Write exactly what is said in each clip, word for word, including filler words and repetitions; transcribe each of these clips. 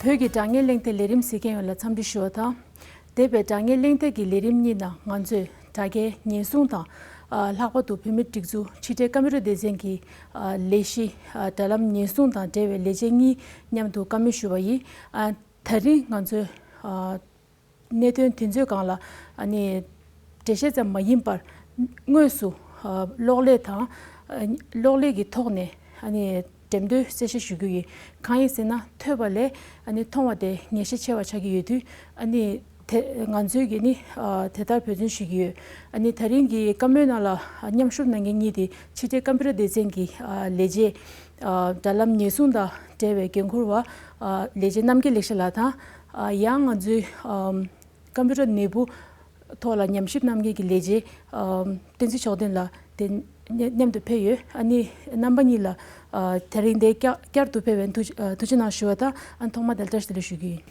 བོད་ཀྱི་དྲ་བརྙན་གླེང་སྟེགས་ལས་རིམ་གཟིགས་མཁན་ཡོངས་ལ་འཚམས་འདྲི་ཞུ་བ་དང་། འདས་པའི་དྲ་བརྙན་གླེང་སྟེགས་ཀྱི་ལས་རིམ་གཉིས་ནང་ང་ཚོས་དྲ་རྒྱའི་ཉེན་སྲུང་དང་། ཨ། ལྷག་པར་དུ་བོད་མིའི་སྒྲིག་འཛུགས་ཕྱི་དྲིལ་ཀམ་པུ་ཊར་སྡེ་ཚན་གྱི། ཨ། ལས་གཞི། ཨ། དྲ་ལམ་ཉེན་སྲུང་དང་འབྲེལ་བའི་ལས་བྱེད་གཉིས་མཉམ་དུ་བཀའ་མོལ་ཞུས་པ་ཡིན། ཨ། ད་རིང་ང་ཚོས། ཨ། གནད་དོན་དེ་ཚོའི་སྒང་ལ། ཨ་ནི། འགྲེལ་བཤད་ཙམ་མ་ཡིན་པར། དངོས་སུ། ཨ། གློག་ཀླད་དང་། ཨ། གློག་ཀླད་ཀྱི་ཐོག་ནས། ཨ་ནི། འགྲེམས་སྟོན་གསལ་བཤད་ཞུ་རྒྱུ་ཡིན། གང་ཡིན་ཟེར་ན། ཐོས་པ་ལས། ཨ་ནི། མཐོང་བ་དེ་ངེས་ཤེས་ཆེ་བ་ཆགས་ཀྱི་ཡོད་དུས། ཨ་ནི། དེ་ང་ཚོས་ཀྱིས་ནི། ཨ། དེ་ལྟར་འབད་བརྩོན་ཞུ་གི་ཡོད། ཨ་ནི། ད་རིང་གི་བཀའ་མོལ་ནང་ལ། ཨ། མཉམ་ཞུགས་གནང་མཁན་གཉིས་དེ་ཕྱི་དྲིལ་ཀམ་པུ་ཊར་སྡེ་ཚན་གྱི། ཨ། ལས་བྱེད། ཨ། དྲ་ལམ་ཉེན་སྲུང་དང་འབྲེལ་བའི་འགན་འཁུར་བ། ཨ། ལས་བྱེད་རྣམ་རྒྱལ་ལེགས་བཤད་ལགས་དང་། ཨ། ཡང་ང་ཚོའི། ཨམ། ཀམ་པུ་ཊར་ནད་འབུ་ཐོག་ལ་ཉམས་ཞིབ་གནང་མཁན་གྱི་ལས་བྱེད། ཨམ། བསྟན་འཛིན་མཆོག་ལྡན་ལགས་དེ་མཉམ་དུ་ཕེབས་ཡོད། ཨ་ནི། རྣམ་པ་གཉིས་ལ། ཨ། དེ་རིང་འདིར་བསྐྱར་བསྐྱར་དུ་ཕེབས་པའི་ཐུགས། ཨ། ཐུགས་རྗེ་གནང་ཞུ་བ་དང་། ཨ། ཐོག་མར་དེ་ལ་བཀྲ་ཤིས་བདེ་ལེགས་ཞུ་གི་ཡིན།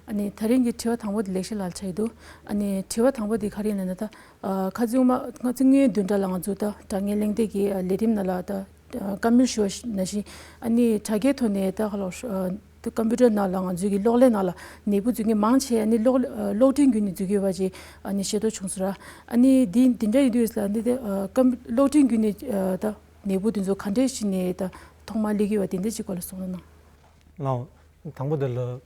ཨ་ནི། ད་རིང་གི་དྲི་བ་དང་པོ་དེ་ལེགས་བཤད་ལགས་ལ་ཆགས་ཀྱི་འདུག། ཨ་ནི། དྲི་བ་དང་པོ་དེ་ག་རེ་ཡིན་ལབ་ན། ད། ཨ། ཁ་རྩང་མ། ཁ་རྩང་སྔོན་བདུན་ཕྲག་ལ་ང་ཚོ་ད་དྲ་བརྙན་གླེང་སྟེགས་ཀྱི། ཨ། ལས་རིམ་ནང་ལ་ད། ཨ། བཀའ་མོལ་ཞུ་བ་ནང་བཞིན། ཨ་ནི། དྲ་རྒྱའི་ཐོག་ནས་ད་ག་ལོ། ཨ། ད་ཀམ་པུ་ཊར་ནང་ལ། ང་ཚོའི་གི་གློག་ཀླད་ནང་ལ་ནད་འབུ་འཛུལ་མཁན་མང་ཆེ། ཨ་ནི། གློག། ཨ། གློག་འཕྲིན་བརྒྱུད་ནས་འཛུལ་གྱི་ཡོད་པ་ཅིག། ཨ་ནི། ཤེས་རྟོགས་བྱུང་སོང་ར། ཨ་ནི། འདི་འདི་འདྲ་ཡིན་དུས་ལ། འདི་ད། ཨ། ཀམ། གློག་འཕྲིན་བརྒྱུད་ནས། ཨ། ད་ནད་འབུ་འདི་ཚོ་ག་འདྲས་ཞིག་ནས་ད་ཐོག་མར་སླེབས་ཀྱི་ཡོད་པ་དེ་འདྲ་ཅིག་སྐོར་ལ་གསུངས་གནང་། ལགས། དང་པོ་དེ་ལ། དྲ་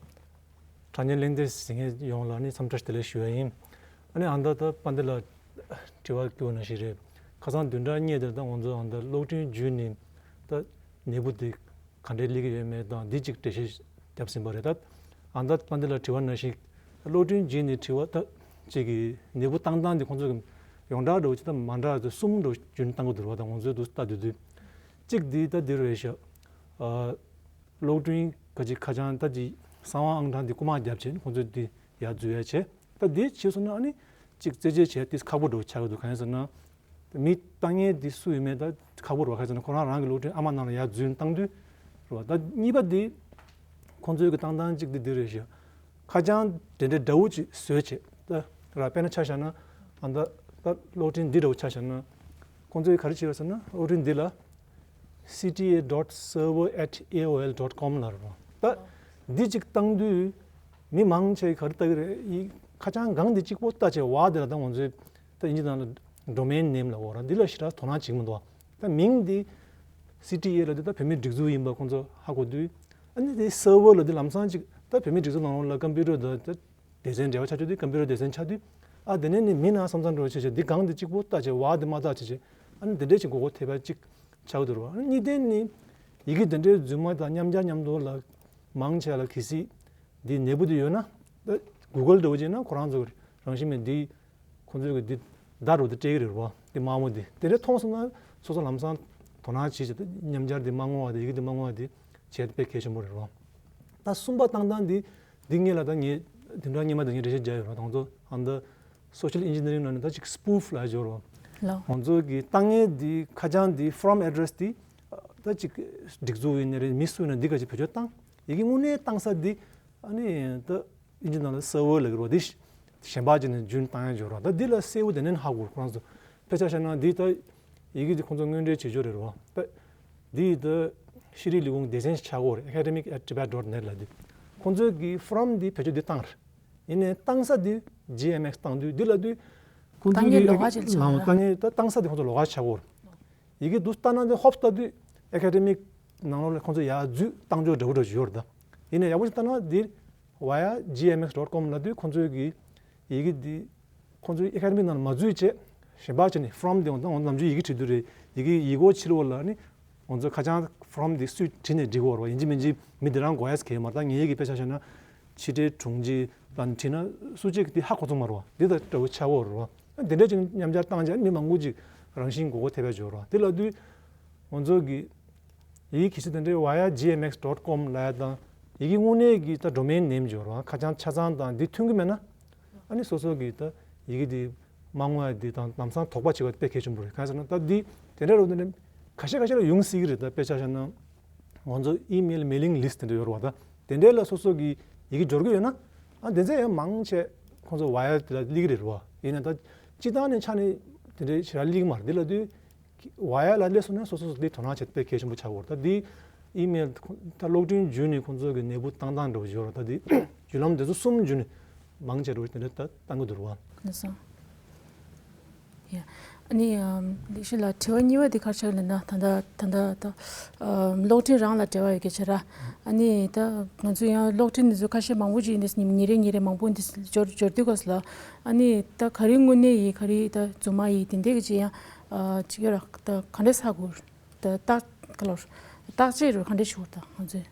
བརྙན་གླེང་སྟེགས་གཟིགས་མཁན་ཡོངས་ལ་ནི་འཚམས་འདྲི་བདེ་ལེགས་ཞུ་བ་ཡིན། ཨ་ནི། ཨ། ད་ད་དཔལ་ལྡན་ལགས་དྲི་བ་བསྐྱོན་ནང་བཞིན་རེད། ཁ་སང་བདུན་ཕྲག་གཉིས་དེར་ད་ང་ཚོ། ཨ། ད་གློག་འཕྲིན་བརྒྱུད་ནས་ད་ནད་འབུ་དེ་ག་འདྲས་སླེབས་ཀྱི་ཡོད་མེད་དང་འདི་གཅིག་འགྲེལ་བཤད་བརྒྱབ་ཟིན་པ་རེད། ད། ཨ། ད་དཔལ་ལྡན་ལགས་དྲི་བ་ནང་བཞིན་གློག་འཕྲིན་བརྒྱུད་ནས་དྲི་བ། ད་གཅིག་གི་ནད་འབུ་བཏང་སྟངས་འདི་ཁོང་ཚོ་གི་ཡོངས་གྲགས་འདྲ་བོ་ཅིག་དང་མ་འདྲ་བ་གསུམ་འདྲ་བོ་བརྒྱུད་ནས་བཏང་གི་འདུག་ར། ད་ང་ཚོས་འདུག་ལྟ་དུས་དུས་གཅིག་འདི་ད་འདི་རེད་ཤག། ཨ། གློག་འཕྲིན་ག་ཅིག་ཁ་བྱང་ད་ཅིག་གསང་བ་ཨང་གྲངས་འདི་རྐུ་མ་བརྒྱབ་བྱས་ནས་ཁོང་ཚོས་འདི་ཡར་འཛུལ་ཡ་བྱས། ད་འདི་བྱས་སོང་ན། ཨ་ནི། གཅིག་རྩད་གཅོད་བྱས་ཏེ་ཁག་པོ་འདྲ་བོ་ཆགས་ཀྱི་འདུག། གང་ཡིན་ཟེར་ན། མི་བཏང་མཁན་འདི་སུ་ཡིན་མིན་ད་ཁག་པོ་རེད་བ། གང་ཡིན་ཟེར་ན་ཁོ་རང་རང་གི་གློག་འཕྲིན་ཨ་མ་ནང་ལ་ཡར་འཛུལ་བཏང་དུས་རེད་བ། ད་གཉིས་པ་འདི་ཁོང་ཚོའི་གི་བཏང་སྟངས་གཅིག་འདི་འདི་རེད་ཤག། ཁ་བྱང་དེ་འདྲའི་འདྲ་བོ་ཅིག་བཟོས་བྱས། ད་ར། དཔེར་ན་ཆ་བཞག་ན། ཨ། ད་ད་གློག་འཕྲིན་འདི་འདྲ་བོ་ཆ་བཞག་ན། ཁོང་ཚོས་ག་རེ་བྱས་པ་ཟེར་ན། གློག་འཕྲིན་འདི་ལ་C T A dot server at A O L dot com ལབ་རེད་བ། ད་འདི་གཅིག་བཏང་དུས་མི་མང་ཆེ་ག་རེ་ལྟ་གི་རེད། ཡི་ཁ་བྱང་སྒང་འདི་གཅིག་པོ་ལྟ་བྱས། ཝ་འདི་ལ་ད་ང་ཚོས་ད་དབྱིན་ཇི་ནང་ལ་domain name ལབ་ཡོད་རེད་བ། འདི་ལ་ཞེ་དྲག་དོ་སྣང་བྱེད་ཀྱི་མི་འདུག་བ། ད་མིང་འདི་C T A ལབ་དུས་ད་བོད་མིའི་སྒྲིག་འཛུགས་ཡིན་པ་ཁོང་ཚོ་ཧ་གོ་དུས། ཨ་ནི་དེ་server ལབ་དུས་ལམ་སང་ཅིག་ད་བོད་མིའི་སྒྲིག་འཛུགས་ནང་ལོགས་ལ་ཀམ་པུ་ཊར་དང་ད་སྡེ་ཚན་འབྲེལ་བ་ཆགས་ཆོག་དུས། ཀམ་པུ་ཊར་སྡེ་ཚན་ཆགས་དུས། ཨ། དེ་ནས་ནི་མི་ནང་བསམ་བསམ་འདྲ་བོ་བྱས་བྱས། འདི་སྒང་འདི་གཅིག་པོ་ལྟ་བྱས། ཝ་འདི་མ་ལྟ་བྱས་བྱས། ཨ་ནི་དེ་འདྲས་ཅིག་མགོ་སྐོར་ཐེབས་པ་ཅིག་ཆགས་འདུག་ར། ཨ་ནི་གཉིས་ལྡན་ནི་ཡི་གེ་དེ་འདྲའི་རྫུན་མ་དང་མཉམ་སྦྱར་མཉམ་འདོགས་ལ་མང་ཆེ་ལ་གལ་སྲིད་འདི་ནད་འབུ་འདི་ཡོད་ན། ད་གུ་གལ་འདྲ་བོ་བྱས་ན་ཁོ་རང་ཚོ་རང་བཞིན་མེད་འདི། ཁོང་ཚོས་གི་འདི་བརྡ་འདྲ་བོ་འདི་སྤྲད་ཀྱི་རེད་བ། འདི་དམར་མོ་འདི། དེ་འདྲ་མཐོང་སོང་ན་སོ་སོ་ལམ་སང་དོ་སྣང་བྱེད་བྱེད། ད་མཉམ་སྦྱར་འདི་མ་བསྔོ་བ་དང་ཡི་གེ་འདི་མ་བསྔོ་བ་འདི་བྱེད་དེ་དཔེ་གལ་ཆེན་པོ་རེད་བ། ད་གསུམ་པ་བཏང་སྟངས་འདི། འདི་ངེད་ལ་ད་ངས་བདུན་ཕྲག་སྔོན་མ་དང་ངས་འགྲེལ་བཤད་བརྒྱབ་ཡོད་ར། ད་ང་ཚོ་ཨ་ད་social engineering ནང་ནས་ད་ཅིག་spoof ལབ་ཡོད་ར། ལགས། ང་ཚོ་གི་བཏང་མཁན་འདི་ཁ་བྱང་འདི་from address འདི་ད་ཅིག་སྒྲིག་འཛུགས་ཡིན་ནའི་རེད། མི་སུ་ཡིན་ན་འདི་ག་ཅིག་བེད་སྤྱོད་བཏང་། ཡི་གེ་དངོས་གནས་བཏང་ས་འདི། ཨ་ནི་ད་དབྱིན་ཇི་ནང་ལ་server ལབ་ཀྱི་རེད་བ། འདི་གཞན་པ་ཅིག་ནས་བརྒྱུད་བཏང་ཡ་ཡོད་ར། ད་འདི་ལ་གསལ་བོ་དེ་ནས་ཧ་གོ། ཁོ་རང་ཚོ་དཔེ་ཆ་བཞག་ན་འདི་ད་ཡི་གེ་འདི་ཁོང་ཚོ་དངོས་འབྲེལ་བྱེད་ཕྱོགས་རེད་ར། ད་འདི་ད་ཤེས་རིག་ལས་ཁུངས་སྡེ་ཚན་ཆགས་ཡོད་རེད། academic at tibet dot net ལབ་འདི། ཁོང་ཚོས་གི་from འདི་བེད་སྤྱོད་འདི་བཏང་རེད། ཡིན་ནའི་བཏང་ས་འདི་G M X བཏང་དུས་འདི་ལ་དུས། ཁོང་ཚོས་གི་བཏང་མཁན་ལོགས་ཀ་ཅིག་ལ་ཆགས་ལའང་ར། བཏང་མཁན་ད་བཏང་ས་འདི་ཁོང་ཚོ་ལོགས་ཀ་ཆགས་ཡོད་རེད། ཡི་གེ་འདུག་ལྟ་ན་འདི་ཧོབ་ལྟ་དུས་academic ནང་ལོགས་ལ་ཁོང་ཚོ་ཡར་འཛུལ་བཏང་ཕྱོགས་འདྲ་བོ་འདྲ་བོ་ཅིག་ཡོད་རེད་ད། ཡིན་ནའི་ཡག་པོ་ཞིག་ལྟ་ན་འདིར་via G M X dot com ལབ་དུས་ཁོང་ཚོའི་གི་ཡི་གེ་འདི་ཁོང་ཚོའི་academic ནང་ལ་མ་འཛུལ་བྱས། གཞན་པ་ཅིག་ནས་from འདི་འོང་ད་འོང་ནམ་རྒྱུན་ཡི་གེ་བྲིས་དུས་རེད། ཡི་གེ་ཡིག་སྐོར་ཕྱི་ལོགས་ལ་ནི་ང་ཚོ་ཁ་བྱང་from འདི་སུས་བྲིས་ནས་འབྲི་དགོས་རེད་བ། ཡིན་གཅིག་མིན་གཅིག་མི་འདི་རང་དགོས་ཡས་གལ་མ་རེད། ད་ངའི་ཡི་གེ་དཔེ་ཆ་བཞག་ན་ཕྱི་དྲིལ་དྲུང་ཆེ་ལ་བྲིས་ན་སུ་གཅིག་འདི་ཧ་གོ་ཚོད་མ་རེད་བ། འདི་ད་འདྲ་བོ་ཆགས་ཡོད་རེད་བ། འདི་འདྲ་ཅིག་མཉམ་སྦྱར་བཏང་རྗེས་མི་མང་པོ་ཅིག་རང་བཞིན་མགོ་སྐོར་ཐེབས་ཡ་ཅིག་ཡོད་རེད་བ། དེ་ལབ་དུས་ང་ཚོ་གི་ཡི་གེ་གལ་སྲིད་དེ་འདྲའི་via G M X dot com ལབ་ཡ་དང་ཡི་གེ་དངོས་གནས་ཀྱི་ད་domain name ཅིག་ཡོད་རེད་བ། ཁ་བྱང་ཆ་ཚང་དང་འདི་མཐུན་གྱི་མེད་ན། ཨ་ནི་སོ་སོ་གི་ད་ཡི་གེ་འདི་མ་བསྔོ་ཡ་འདི་དང་ལམ་སང་དོགས་པ་བྱེད་པ་དཔེ་གལ་ཆེན་པོ་རེད། གང་ཡིན་ཟེར་ན་ད་འདི་དེ་འདྲ་རུ་འདི་ནི་ཁ་ཤས་ཁ་ཤས་ལ་ཡོང་སྲིད་ཀྱི་རེད། ད་དཔེ་ཆ་བཞག་ན་ང་ཚོ་email mailing list དེ་འདྲ་ཡོད་རེད་བ། ད་དེ་འདྲའི་ལ་སོ་སོ་གི་ཡི་གེ་འབྱོར་གྱི་ཡོད་ན། ཨ་དེ་ཚོ་ཡང་མང་ཆེ་ཁོང་ཚོ་via དེ་ལ་སླེབས་ཀྱི་རེད་བ། ཡིན་ན་ད་སྤྱིར་བཏང་ནས་ཆ་ནས་དེ་འདྲའི་ཞེ་དྲག་སླེབས་ཀྱི་མ་རེད། འདི་ལབ་དུས་via ལ་སླེབས་སོང་ན་སོ་སོ་སོ་འདི་དོ་སྣང་བྱེད་དཔེ་གལ་ཆེན་པོ་ཆགས་ཡོད་རེད། ད་འདི་ ཨི་མེལ་ད་གློག་འཕྲིན་བརྒྱུད་ནས་ཁོང་ཚོ་གི་ནད་འབུ་བཏང་སྟངས་འདྲ་བོ་ཡོད་རེད། ད་དེ་བརྒྱུད་ལམ་དེ་ཚོ་གསུམ་བརྒྱུད་ནས་མང་ཆེ་འདྲ་བོ་དེ་འདྲ་ད་བཏང་གི་འདུག་རེད་བ། ལགས་སོ། ཡ། ཨ་ནི་ཨམ་ལེགས་བཤད་ལགས། དྲི་བ་གཉིས་པ་དེ་ག་རེ་ཆགས་ལབ་ན། ད་ལྟ་ད་ལྟ་ད་ཨམ་གློག་འཕྲིན་རང་ལ་འབྲེལ་བ་ཡོད་སྐད་ཆ་ར། ཨ་ནི་ད་ང་ཚོ་ཡང་གློག་འཕྲིན་འདི་ཚོ་ཁ་ཤས་མང་པོ་ཅིག་ཡིན་ནས་ཉིན་རེ་ཉིན་རེ་མང་པོ་འདི་འབྱོར་འབྱོར་དུས་སྐབས་ལ། ཨ་ནི་ད་ག་རེ་དངོས་གནས་ཡིན། ག་རེ་ད་རྫུན་མ་ཡིན། དེ་འདྲས་ཀྱི་ཅིག་ཡང་ཨ་ཅིག་ཡོད་ར། ད་ག་འདྲས་ཧ་གོ། ད་བརྟག་ག་ལོར་བརྟག་དཔྱད་རུ་ག་འདྲས་ཞུ་བ་ད་ང་ཚོས།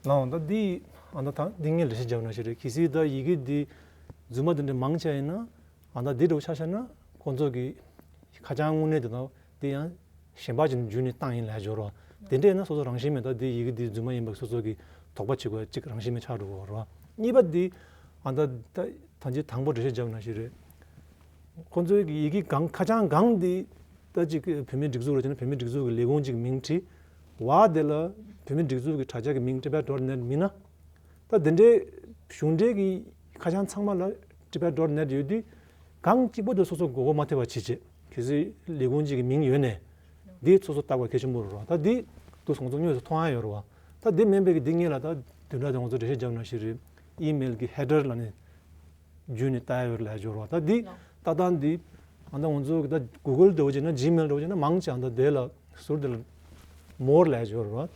ལའང་ད་འདི་ཨ་ད་ད་འདི་ངས་ལས་བྱེད་རྒྱབ་ན་ཞིག་རེད། གལ་སྲིད་ད་ཡི་གེ་འདི་རྫུན་མ་དེ་འདྲ་མང་ཆེ་ཡིན་ན། ཨ་ད་འདི་འདྲ་བོ་ཆ་བཞག་ན་ཁོང་ཚོ་གི་ཁ་བྱང་དངོས་གནས་དེ་དང་དེ་ཡང་གཞན་པ་ཅིག་བརྒྱུད་ནས་བཏང་ཡིན་ལབ་ཡ་ཅིག་ཡོད་རེད་བ། དེ་འདྲ་ཡིན་ན་སོ་སོ་རང་བཞིན་མེད་ད་དེ་ཡི་གེ་འདི་རྫུན་མ་ཡིན་པ་སོ་སོ་གི་དོགས་པ་བྱེད་དགོས་ཡ་ཅིག་རང་བཞིན་མེད་ཆགས་འགྲོ་གི་ཡོད་རེད་བ། གཉིས་པ་འདི་ཨ་ད་ད་ད་ཅི་དང་པོ་འགྲེལ་བཤད་རྒྱབ་ན་ཞིག་རེད། ཁོང་ཚོའི་གི་ཡི་གེ་གང་ཁ་བྱང་གང་འདི་ད་ཅིག་བོད་མིའི་སྒྲིག་འཛུགས་རེད་ཅེ་ན་བོད་མིའི་སྒྲིག་འཛུགས་ཀྱི་ལས་ཁུངས་ཅིག་མིང་བྲིས། བ་དེ་ལ་བོད་མིའི་སྒྲིག་འཛུགས་ཀྱི་དྲ་རྒྱ་གི་མིང་ཊི་བེཊ་ཌོཊ་ནེཊ་མིན་ན། ད་དེ་འདྲའི་གཞུང་འབྲེལ་གྱི་ཁ་བྱང་ཚང་མ་ལ་ཊི་བེཊ་ཌོཊ་ནེཊ་ཡོད་དུས། གང་གཅིག་པོ་དེ་སོ་སོ་མགོ་སྐོར་མ་ཐེབས་པ་བྱེད་ཅེས། གལ་སྲིད་ལས་ཁུངས་གཅིག་གི་མིང་ཡོད་ནས་འདི་སོ་སོ་བཏགས་པ་གལ་ཆེན་པོ་རེད་བ། ད་འདི་དུས་སོང་ཚོ་དངོས་སུ་མཐོང་ཡ་ཡོད་རེད་བ། ད་འདི་མིན་པའི་གི་འདི་ངེད་ལ་ད་བདུན་ཕྲག་དེ་ང་ཚོ་འགྲེལ་བཤད་རྒྱབ་ན་ཞིག་རེད། ཨི་མེལ་གི་ཧེ་ཌར་ལ་ནི་བརྒྱུད་ནས་ལྟ་ཡ་ཡོད་ལབ་ཡ་ཅིག་ཡོད་རེད་བ། ད་འདི་ལྟ་སྟངས་འདི་ཨ་ད་ང་ཚོ་གི་ད་གུ་གལ་འདྲ་བོ་བྱས་ན་ཇི་མེལ་འདྲ་བོ་བྱས་ན་མང་ཆེ་ཨ་ད་དེ་ལ་ཟུར་དེ་ལ་མོར་ལབ་ཡ་ཅིག་ཡོད་རེད་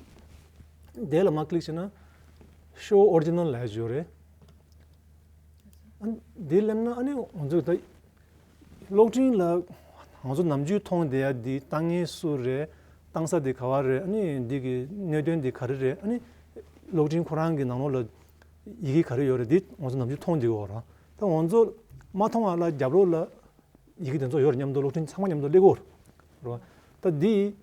བ། དེ་ལ་མར་ཀི་ལིག་བྱས་ན་ཤོ་ཨོ་རི་ཇི་ནལ་ལབ་ཡ་ཅིག་ཡོད་རེད། ཨ་ནི་དེ་སླེབས་ན་ཨ་ནི་ང་ཚོས་ད་གློག་འཕྲིན་ལ་ང་ཚོ་ནམ་རྒྱུན་མཐོང་བསྡད་ཡ་འདི་བཏང་མཁན་སུ་རེད། བཏང་ས་དེ་ག་བ་རེད། ཨ་ནི་འདི་གི་གནད་དོན་འདི་ག་རེ་རེད། ཨ་ནི་གློག་འཕྲིན་ཁོ་རང་གི་ནང་ལོགས་ལ་ཡི་གེ་ག་རེ་ཡོད་རེད། འདི་ང་ཚོ་ནམ་རྒྱུན་མཐོང་བསྡད་ཡོད་རེད། ད་ང་ཚོ་མ་མཐོང་བ་ལ་རྒྱབ་ལོགས་ལ་ཡི་གེ་དེ་ཚོ་ཡོད་རེད། མཉམ་དུ་གློག་འཕྲིན་ཚང་མ་མཉམ་དུ་སླེབས་ཀྱི་ཡོད་རེད་བ། ད་འདི།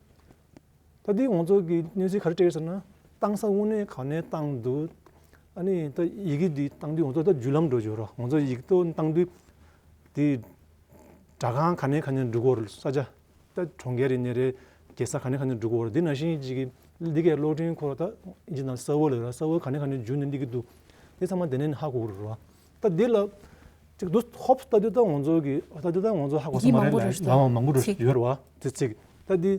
ད་འདི་ང་ཚོ་གི་གནས་ཚུལ་ག་རེ་སྤྲད་ཟེར་ན། བཏང་ས་དངོས་གནས་ག་ནས་བཏང་འདུག་ཨ་ནི་ད་ཡི་གེ་འདི་བཏང་དུས་ང་ཚོ་ད་བརྒྱུད་ལམ་འགྲོ་རྒྱུ་རེད། ང་ཚོ་ཡི་གེ་ཏོ་བཏང་དུས་དེ་སྦྲག་ཁང་ག་ནས་ག་ནས་འགྲོ་གི་ཡོད་རེད། ས་ཆ་ད་གྲོང་ཁྱེར་ཡིན་ནའི་རེད། རྒྱལ་ས་ག་ནས་ག་ནས་འགྲོ་གི་ཡོད་རེད། འདི་ནང་བཞིན་ཅིག་གི་འདི་གའི་གློག་འཕྲིན་ཁོ་ད་ཨིན་ཇི་ནང་སར་ཝར་ལབ་ར། སར་ཝར་ག་ནས་ག་ནས་བརྒྱུད་ནས་འདི་གི་འདུག་དེ་ཚང་མ་དེ་ནས་ཧ་གོ་གི་རེད་བ། ད་འདི་ལ་ཅིག་འདུག་ཧོབ་ལྟ་དུས་ད་ང་ཚོ་གི་ད་དུས་ད་ང་ཚོ་ཧ་གོ་ས་མ་རེད་ལ། ལ་མང་པོ་རེད་ཡོད་རེད་བ། དེ་ཚིག་ད་འདི།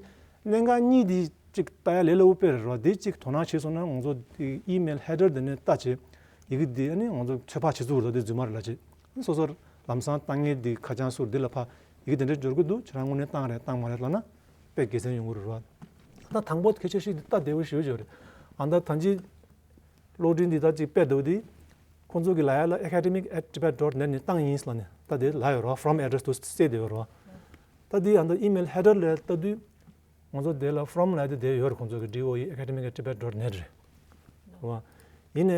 གནད་འགག་གཉིས་འདི་གཅིག་ལྟ་ཡ་ལས་སླ་པོ་དཔེ་རེད་རོ། འདི་གཅིག་དོ་སྣང་བྱས་སོང་ན་ང་ཚོ་འདི་ཨི་མེལ་ཧེ་ཌར་འདི་ནས་ལྟ་བྱེད། ཡི་གེ་འདི་ཨ་ནི་ང་ཚོ་ཚོད་དཔག་བྱེད་ཚུལ་རེད། འདི་རྫུན་མ་རེད་ལབ་བྱེད། སོ་སོར་ལམ་སང་བཏང་མཁན་འདི་ཁ་བྱང་ཟུར་འདི་ལ་ཕ་ཡི་གེ་འདི་འདྲ་འབྱོར་གི་འདུག་ཁྱེད་རང་དངོས་གནས་བཏང་རེད་བཏང་མ་རེད་ལབ་ན་དཔེ་དགེ་མཚན་ཡོང་གི་རེད་རོ། ད་དང་པོ་སྐད་ཆ་ཞིག་འདི་ལྟ་བདེ་བོ་ཞེ་པོ་ཅིག་རེད། ཨ་ད་ད་ཅི་གློག་འཕྲིན་འདི་ད་ཅིག་དཔེ་འདུག་འདི་ཁོང་ཚོ་གི་ལ་ཡ་ལ་academic at tibet dot net ནས་བཏང་ཡིན་ལབ་ནས་ད་དེ་ལ་ཡོད་རོ། from address དུ་གསལ་བསྡད་ཡོད་རོ། ད་འདི་ཨ་ད་ཨི་མེལ་ཧེ་ཌར་ལ་ལྟ་དུས། ང་ཚོ་དེ་ལ་from ལབ་དེ་དེ་ཡོད་རེད། ཁོང་ཚོ་གི་D O E academic at tibet dot net རེད། རེད་བ། ཡིན་ནའི་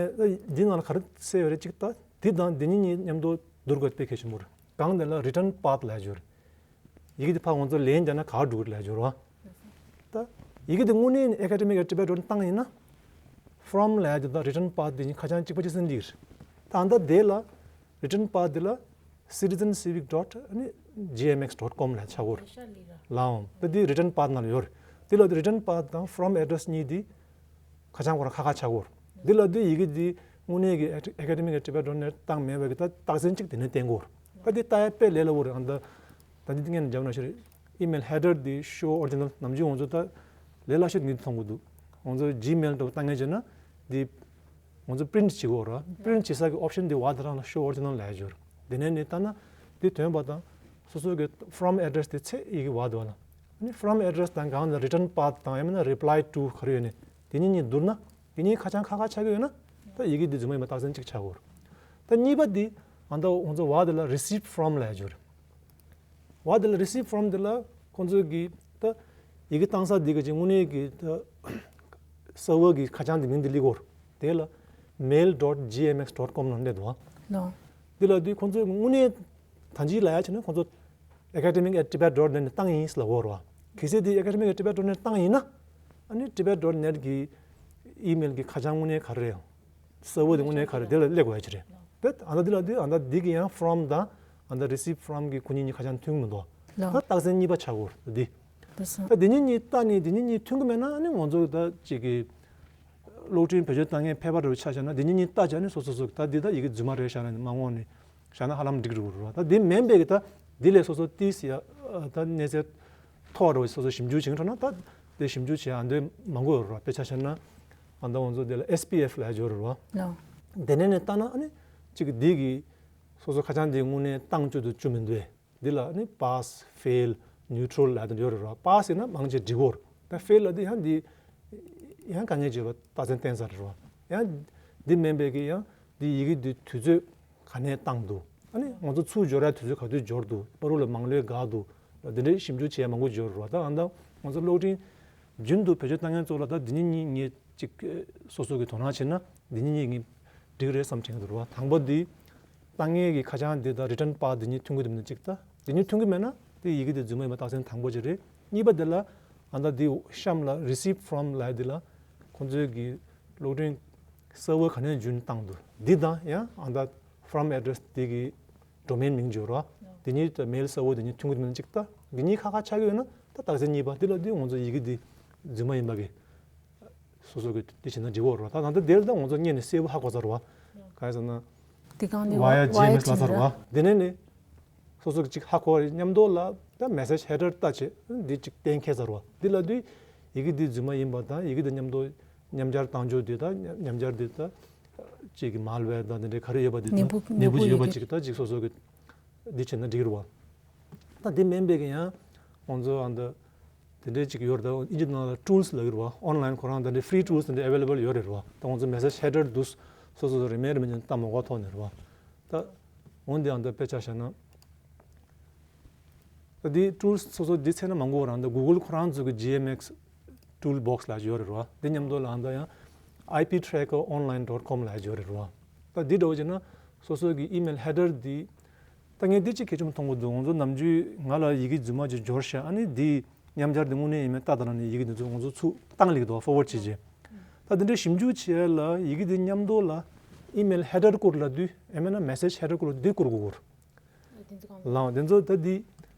འདི་ནང་ལ་ག་རེ་གསལ་ཡོད་རེད། གཅིག་ད་འདི་དང་འདི་གཉིས་གཉིས་མཉམ་དུ་བསྡུར་དགོས་དཔེ་གལ་ཆེན་པོ་རེད། གང་དེ་ལ་return path ལབ་ཡོད་རེད། ཡི་གེ་འདི་ཕར་ང་ཚོ་ལན་རྒྱག་ན་ག་འགྲོ་གི་རེད་ལབ་ཡོད་རེད་བ། ད་ཡི་གེ་འདི་དངོས་གནས་academic at tibet dot བཏང་ཡིན་ན། from ལབ་དེ་དང་return path དེ་གཉིས་ཁ་བྱང་གཅིག་པ་གཅིག་སེ་འདི་རེད། ད་ད་དེ་ལ་return path དེ་ལ་citizen civic dot gmx dot com ལ་ཆགས་ཡོད་རེད། ལའང་ད་འདི་return path ནང་ལ་ཡོད་རེད། དེ་ལ་return path དང་from address གཉིས་འདི་ཁ་བྱང་ཁོ་རང་ཁ་ཁ་ཆགས་ཡོད་རེད། འདི་ལ་འདི་ཡི་གེ་འདི་དངོས་གནས་ཀྱི་academic at tibet dot net བཏང་མེད་པ་གི་ད་རྟགས་མཚན་གཅིག་དེ་ནས་བསྟན་གྱི་ཡོད་རེད། ད་འདི་ལྟ་ཡ་དཔེ་ལས་སླ་པོ་རེད། ཨ་ད་ད་འདི་ངས་འཇགས་ན་ཤེས་རེད། ཨི་མེལ་ཧེ་ཌར་འདི་show original ནམ་རྒྱུན་ང་ཚོ་ད་ལས་སླ་ཤོས་འདི་མཐོང་གི་འདུག་ང་ཚོ་Gmail འདྲ་བོ་བཏང་མཁན་བྱས་ན་འདི། ང་ཚོ་print བྱེད་དགོས་ར། print བྱེད་ས་གི་option དེ་བ་དེ་རང་ལ་show original ལབ་ཡ་ཅིག་ཡོད་རེད། དེ་ནས་ནི་ལྟ་ན་དེ་ཐོན་པ་དང་སོ་སོ་གི་from address དེ་ཚེ་ཡི་གེ་བ་དེ་བ་ལ། ཨ་ནི་from address དང་གང་ལ་return path དང་ཡང་མིན་ན་reply to ག་རེ་ཡོད་ནི་དེ་གཉིས་གཉིས་བསྡུར་ན་དེ་གཉིས་ཁ་བྱང་ཁ་ཁ་ཆགས་ཀྱི་ཡོད་ན་ད་ཡི་གེ་དེ་རྫུན་མ་ཡིན་པ་རྟགས་མཚན་གཅིག་ཆགས་དགོས་རེད། ད་གཉིས་པ་དེ་ཨ་ད་ང་ཚོ་བ་དེ་ལ་receive from ལབ་ཡ་ཅིག་ཡོད་རེད། བ་དེ་ལ་receive from དེ་ལ་ཁོང་ཚོས་ཀྱི་ད་ཡི་གེ་བཏང་ས་འདི་གི་ཅིག་དངོས་གནས་ཀྱི་ད་server གི་ཁ་བྱང་འདི་མིང་འདི་སླེབས་ཀྱི་ཡོད་རེད། དེ་ལ་mail dot gmx dot com ལ་སླེབས་འདུག་བ། ལོ། འདི་ལ་འདི་ཁོང་ཚོས་དངོས་གནས་ད་ཅི་ལབ་ཡ་བྱས་ན་ཁོང་ཚོ་academic at tibet dot net ནས་བཏང་ཡིན་ལབ་ཀྱི་ཡོད་རེད་བ། གལ་སྲིད་འདི་academic at tibet dot net བཏང་ཡིན་ན་ཨ་ནི་tibet dot net གི་email གི་ཁ་བྱང་དངོས་གནས་ག་རེ་རེད། server དེ་དངོས་གནས་ག་རེ་དེ་ལ་སླེབས་དགོས་ཡ་ཅིག་རེད། དེ་ཨ་ད་འདི་ལ་འདི་ཨ་ད་འདི་གི་ཡང་from དང་ཨ་ད་receive from གི་ཁོ་གཉིས་གཉིས་ཁ་བྱང་མཐུན་གི་མི་འདུག་ལོ། ད་རྟགས་མཚན་གཉིས་པ་ཆགས་ཡོད་རེད་འདི། ལགས་སོ། ད་འདི་གཉིས་གཉིས་བལྟས་ནས་འདི་གཉིས་གཉིས་མཐུན་གི་མེད་ན་ཨ་ནི་ང་ཚོ་ད་ཅིག་གི་གློག་འཕྲིན་བེད་སྤྱོད་བཏང་མཁན་ཕལ་པ་འདྲ་བོ་ཆ་བཞག་ན་འདི་གཉིས་གཉིས་བལྟས་བྱས་ནས་སོ་སོ་སོ་ད་འདི་ད་ཡི་གེ་རྫུན་མ་རེད་བཞག་ན་མ་དངོས་ནས་བཞག་ན་ཧ་ལམ་འགྲིག་འགྲོ་གི་རེད་བ། ད་འདི་མིན་པའི་གི་ད་འདི་ལས་སོ་སོ་ཏིས་ཡ་ད་གནས་ཚད་མཐོ་བ་འདྲ་བོ་སོ་སོ་ཞིབ་འཇུག་བྱེད་མཁན་ཁྲོད་ན་ད་ དེ་ཞིབ་འཇུག་བྱེད་ཡ་འདི་མང་པོ་ཡོད་རེད་བ། དཔེ་ཆ་བཞག་ན་ཨ་ད་ང་ཚོ་དེ་ལ་ཨེས་པི་ཨེཕ་ལབ་ཡ་ཅིག་ཡོད་རེད་བ། ལགས། དེ་ནས་ནས་བལྟས་ན་ཨ་ནི་གཅིག་འདི་གི་སོ་སོ་ཁ་བྱང་འདི་དངོས་གནས་བཏང་བཅུག་འདུག་བཅུག་མི་འདུག་བས། འདི་ལ་ནི་པཱ་སི་ཕེལ་ནིའུ་ཊྲལ་ལབ་དེ་ཡོད་རེད་བ། པཱ་སི་ཡིན་ན་མང་ཆེ་འགྲིག་གོ་རེད། ད་ཕེལ་ལ་འདི་ཡང་འདི་ཡང་དཀའ་ངལ་ཅིག་ཡོད་པ་རྟགས་མཚན་བསྟན་ས་རེད་བ། ཡང་འདི་མིན་པའི་གི་ཡང་འདི་ཡི་གེ་འདི་དུས་ཚོད་ག་ནས་བཏང་འདུག་ཨ་ནི་ང་ཚོ་ཚུར་འབྱོར་ཡ་དུས་ཚོད་ག་དུས་འབྱོར་འདུག་པར་རུ་ལ་མང་ལོས་འགག་འདུག་འདི་འདྲའི་ཞིབ་འཇུག་བྱེད་ཡ་མང་པོ་ཅིག་ཡོད་རེད་བ། ད་ཨ་ད་ང་ཚོ་གློག་འཕྲིན་རྒྱུན་དུ་བེད་སྤྱོད་བཏང་མཁན་ཚོ་ལ་ད་འདི་གཉིས་གཉིས་ངས་ཅིག་སོ་སོ་གི་དོ་སྣང་བྱས་ན་འདི་གཉིས་གཉིས་ངས་འགྲིག་རེད་བསམ་དྲན་གྱི་འདུག་ར་བ། དང་པོ་འདི་ལྟ་ངན་གྱི་ཁ་བྱང་འདི་དང་རི་ཊན་པཱ་འདི་གཉིས་མཐུན་གྱི་འདུག་མིན་ན་གཅིག་ད། འདི་གཉིས་མཐུན་གྱི་མེད་ན་དེ་ཡི་གེ་འདི་རྫུན་མ་ཡིན་པ་རྟགས་མཚན་དང་པོ་ཅིག་རེད། གཉིས་པ་འདི་ལ་ཨ་ད་འདི་གཤམ་ལ་receipt from ལབ་ཡ་འདི་ལ་ཁོང་ཚོའི་གི་གློག་འཕྲིན་སར་ཝར་ག་ནས་འཇུས་ནས་བཏང་འདུག་འདི་དང་ཡང་ཨ་ད་from address འདི་གི་ཌོ་མེན་མིང་བརྗོད་རོགས། འདི་གཉིས་ད་མེལ་སར་ཝར་འདི་གཉིས་མཐུན་གྱི་འདུག་མིན་ན་གཅིག་ད། འདི་གཉིས་ཁ་ཁ་ཆགས་ཀྱི་ཡོད་ན་ད་རྟགས་མཚན་གཉིས་པ་འདི་ལ་འདི་ང་ཚོ་ཡི་གེ་འདི་རྫུན་མ་ཡིན་པ་གི་སོ་སོ་གི་དེ་བྱས་ན་འགྲིག་གོ་རེད་བ། ད་ད་ལྟ་དེར་ད་ང་ཚོ་གཉེར་ནས་གསལ་པོ་ཧ་གོ་ཚར་བ། ག་རེ་ཟེར་ན། དེ་གང་ནས་ཝ་ཡ་ཇི་མེལ་ལ་ཚར་བ། དེ་ནས་ནི་སོ་སོ་གི་ཅིག་ཧ་གོ་བ་མཉམ་དུ་ལ་ད་མེ་སེ་ཇི་ཧེ་ཌར་ལྟ་བྱེད་འདི་ཅིག་གཏན་འཁེལ་ཚར་བ། འདི་ལ་དུས་ཡི་གེ་འདི་རྫུན་མ་ཡིན་པ་དང་ཡི་གེ་འདི་མཉམ་དུ་མཉམ་སྦྱར་བཏང་ཆོག་འདི་ད་མཉམ་སྦྱར་འདི་ད་ཅིག་གི་མལ་ཝེར་དང་འདི་འདྲའི་ག་རེ་ཡོད་པ་འདི་ནད་འབུ་ད་ནད་འབུ་ཡོད་པ་ཅིག་ད་ཅིག་སོ་སོ་གི་འདི་བྱས་ན་འགྲིག་རེད་བ། ད་འདི་མིན་པའི་གི་ཡང་ང་ཚོ་ཨ་འདི་དེ་འདྲའི་ཅིག་ཡོད་རེད། ད་ཨིན་ཇི་ནང་ལ་ཊུལ་སི་ལབ་ཀྱི་རེད་བ། ཨོན་ལའིན་ཁོ་རང་ད་འདི་ཕི་རི་ཊུལ་སི་དེ་འདྲ་ཨེ་ཝེ་ལེ་བལ་ཡོད་རེད་བ། ད་ང་ཚོ་མེ་སེ་ཇི་ཧེ་ཌར་འདུག་སོ་སོ་སོ་རེ་མེད་རེ་མེད་ཅིག་བཏང་མ་དགོས་ཐོག་ནས་རེད་བ། ད་འོན་ཏེ་ཨ་འདི་དཔེ་ཆ་བཞག་ན་ད་འདི་ཊུལ་སི་སོ་སོ་འདི་ཚད་ན་མང་པོ་རང་ད་གུ་གལ་ཁོ་རང་ཚོ་གི་ཇི་ཨེམ་ཨེག་སི་ཊུལ་བོག་སི་ལབ་ཡོད་རེད་བ། འདི་མཉམ་དུ་ལ་ཨ་འདི་ཡང་ཨའི་པི་ཊེ་རེ་ཀར་ཨོན་ལའིན་ཌོཊ་ཀོམ་ལབ་ཡོད་རེད་བ། ད་འདི་འདྲ་བོ་བྱས་ན་སོ་སོ་གི་ཨི་མེལ་ཧེ་ཌར་འདི་ད་ངས་འདི་གཅིག་གལ་ཆེན་པོ་མཐོང་གི་འདུག་ང་ཚོ་ནམ་རྒྱུན་ང་ལ་ཡི་གེ་རྫུན་མ་ཅིག་འབྱོར་ཤག་ཨ་ནི་འདི་མཉམ་སྦྱར་འདི་དངོས་གནས་ཡིན་མིན་ལྟ་དང་ལབ་ནས་ཡི་གེ་འདི་ཚོ་ང་ཚོ་ཚུར་བཏང་ལེགས་འདུག་ཕོར་ཝར་ཌ་བྱེད་ཅིག་ད་འདི་འདྲའི་ཞིབ་འཇུག་བྱེད་ཡ་ལ་ཡི་གེ་འདི་མཉམ་དུ་ལ་ཨི་མེལ་ཧེ་ཌར་སྐོར་ལ་འདི་ཨེ་མེན་ན་མེ་སེ་ཇི་ཧེ་ཌར་སྐོར་ལ་འདི་བསྐུར་དགོས་སྐོར། ལའང་དེ་ཚོ་ད་འདི་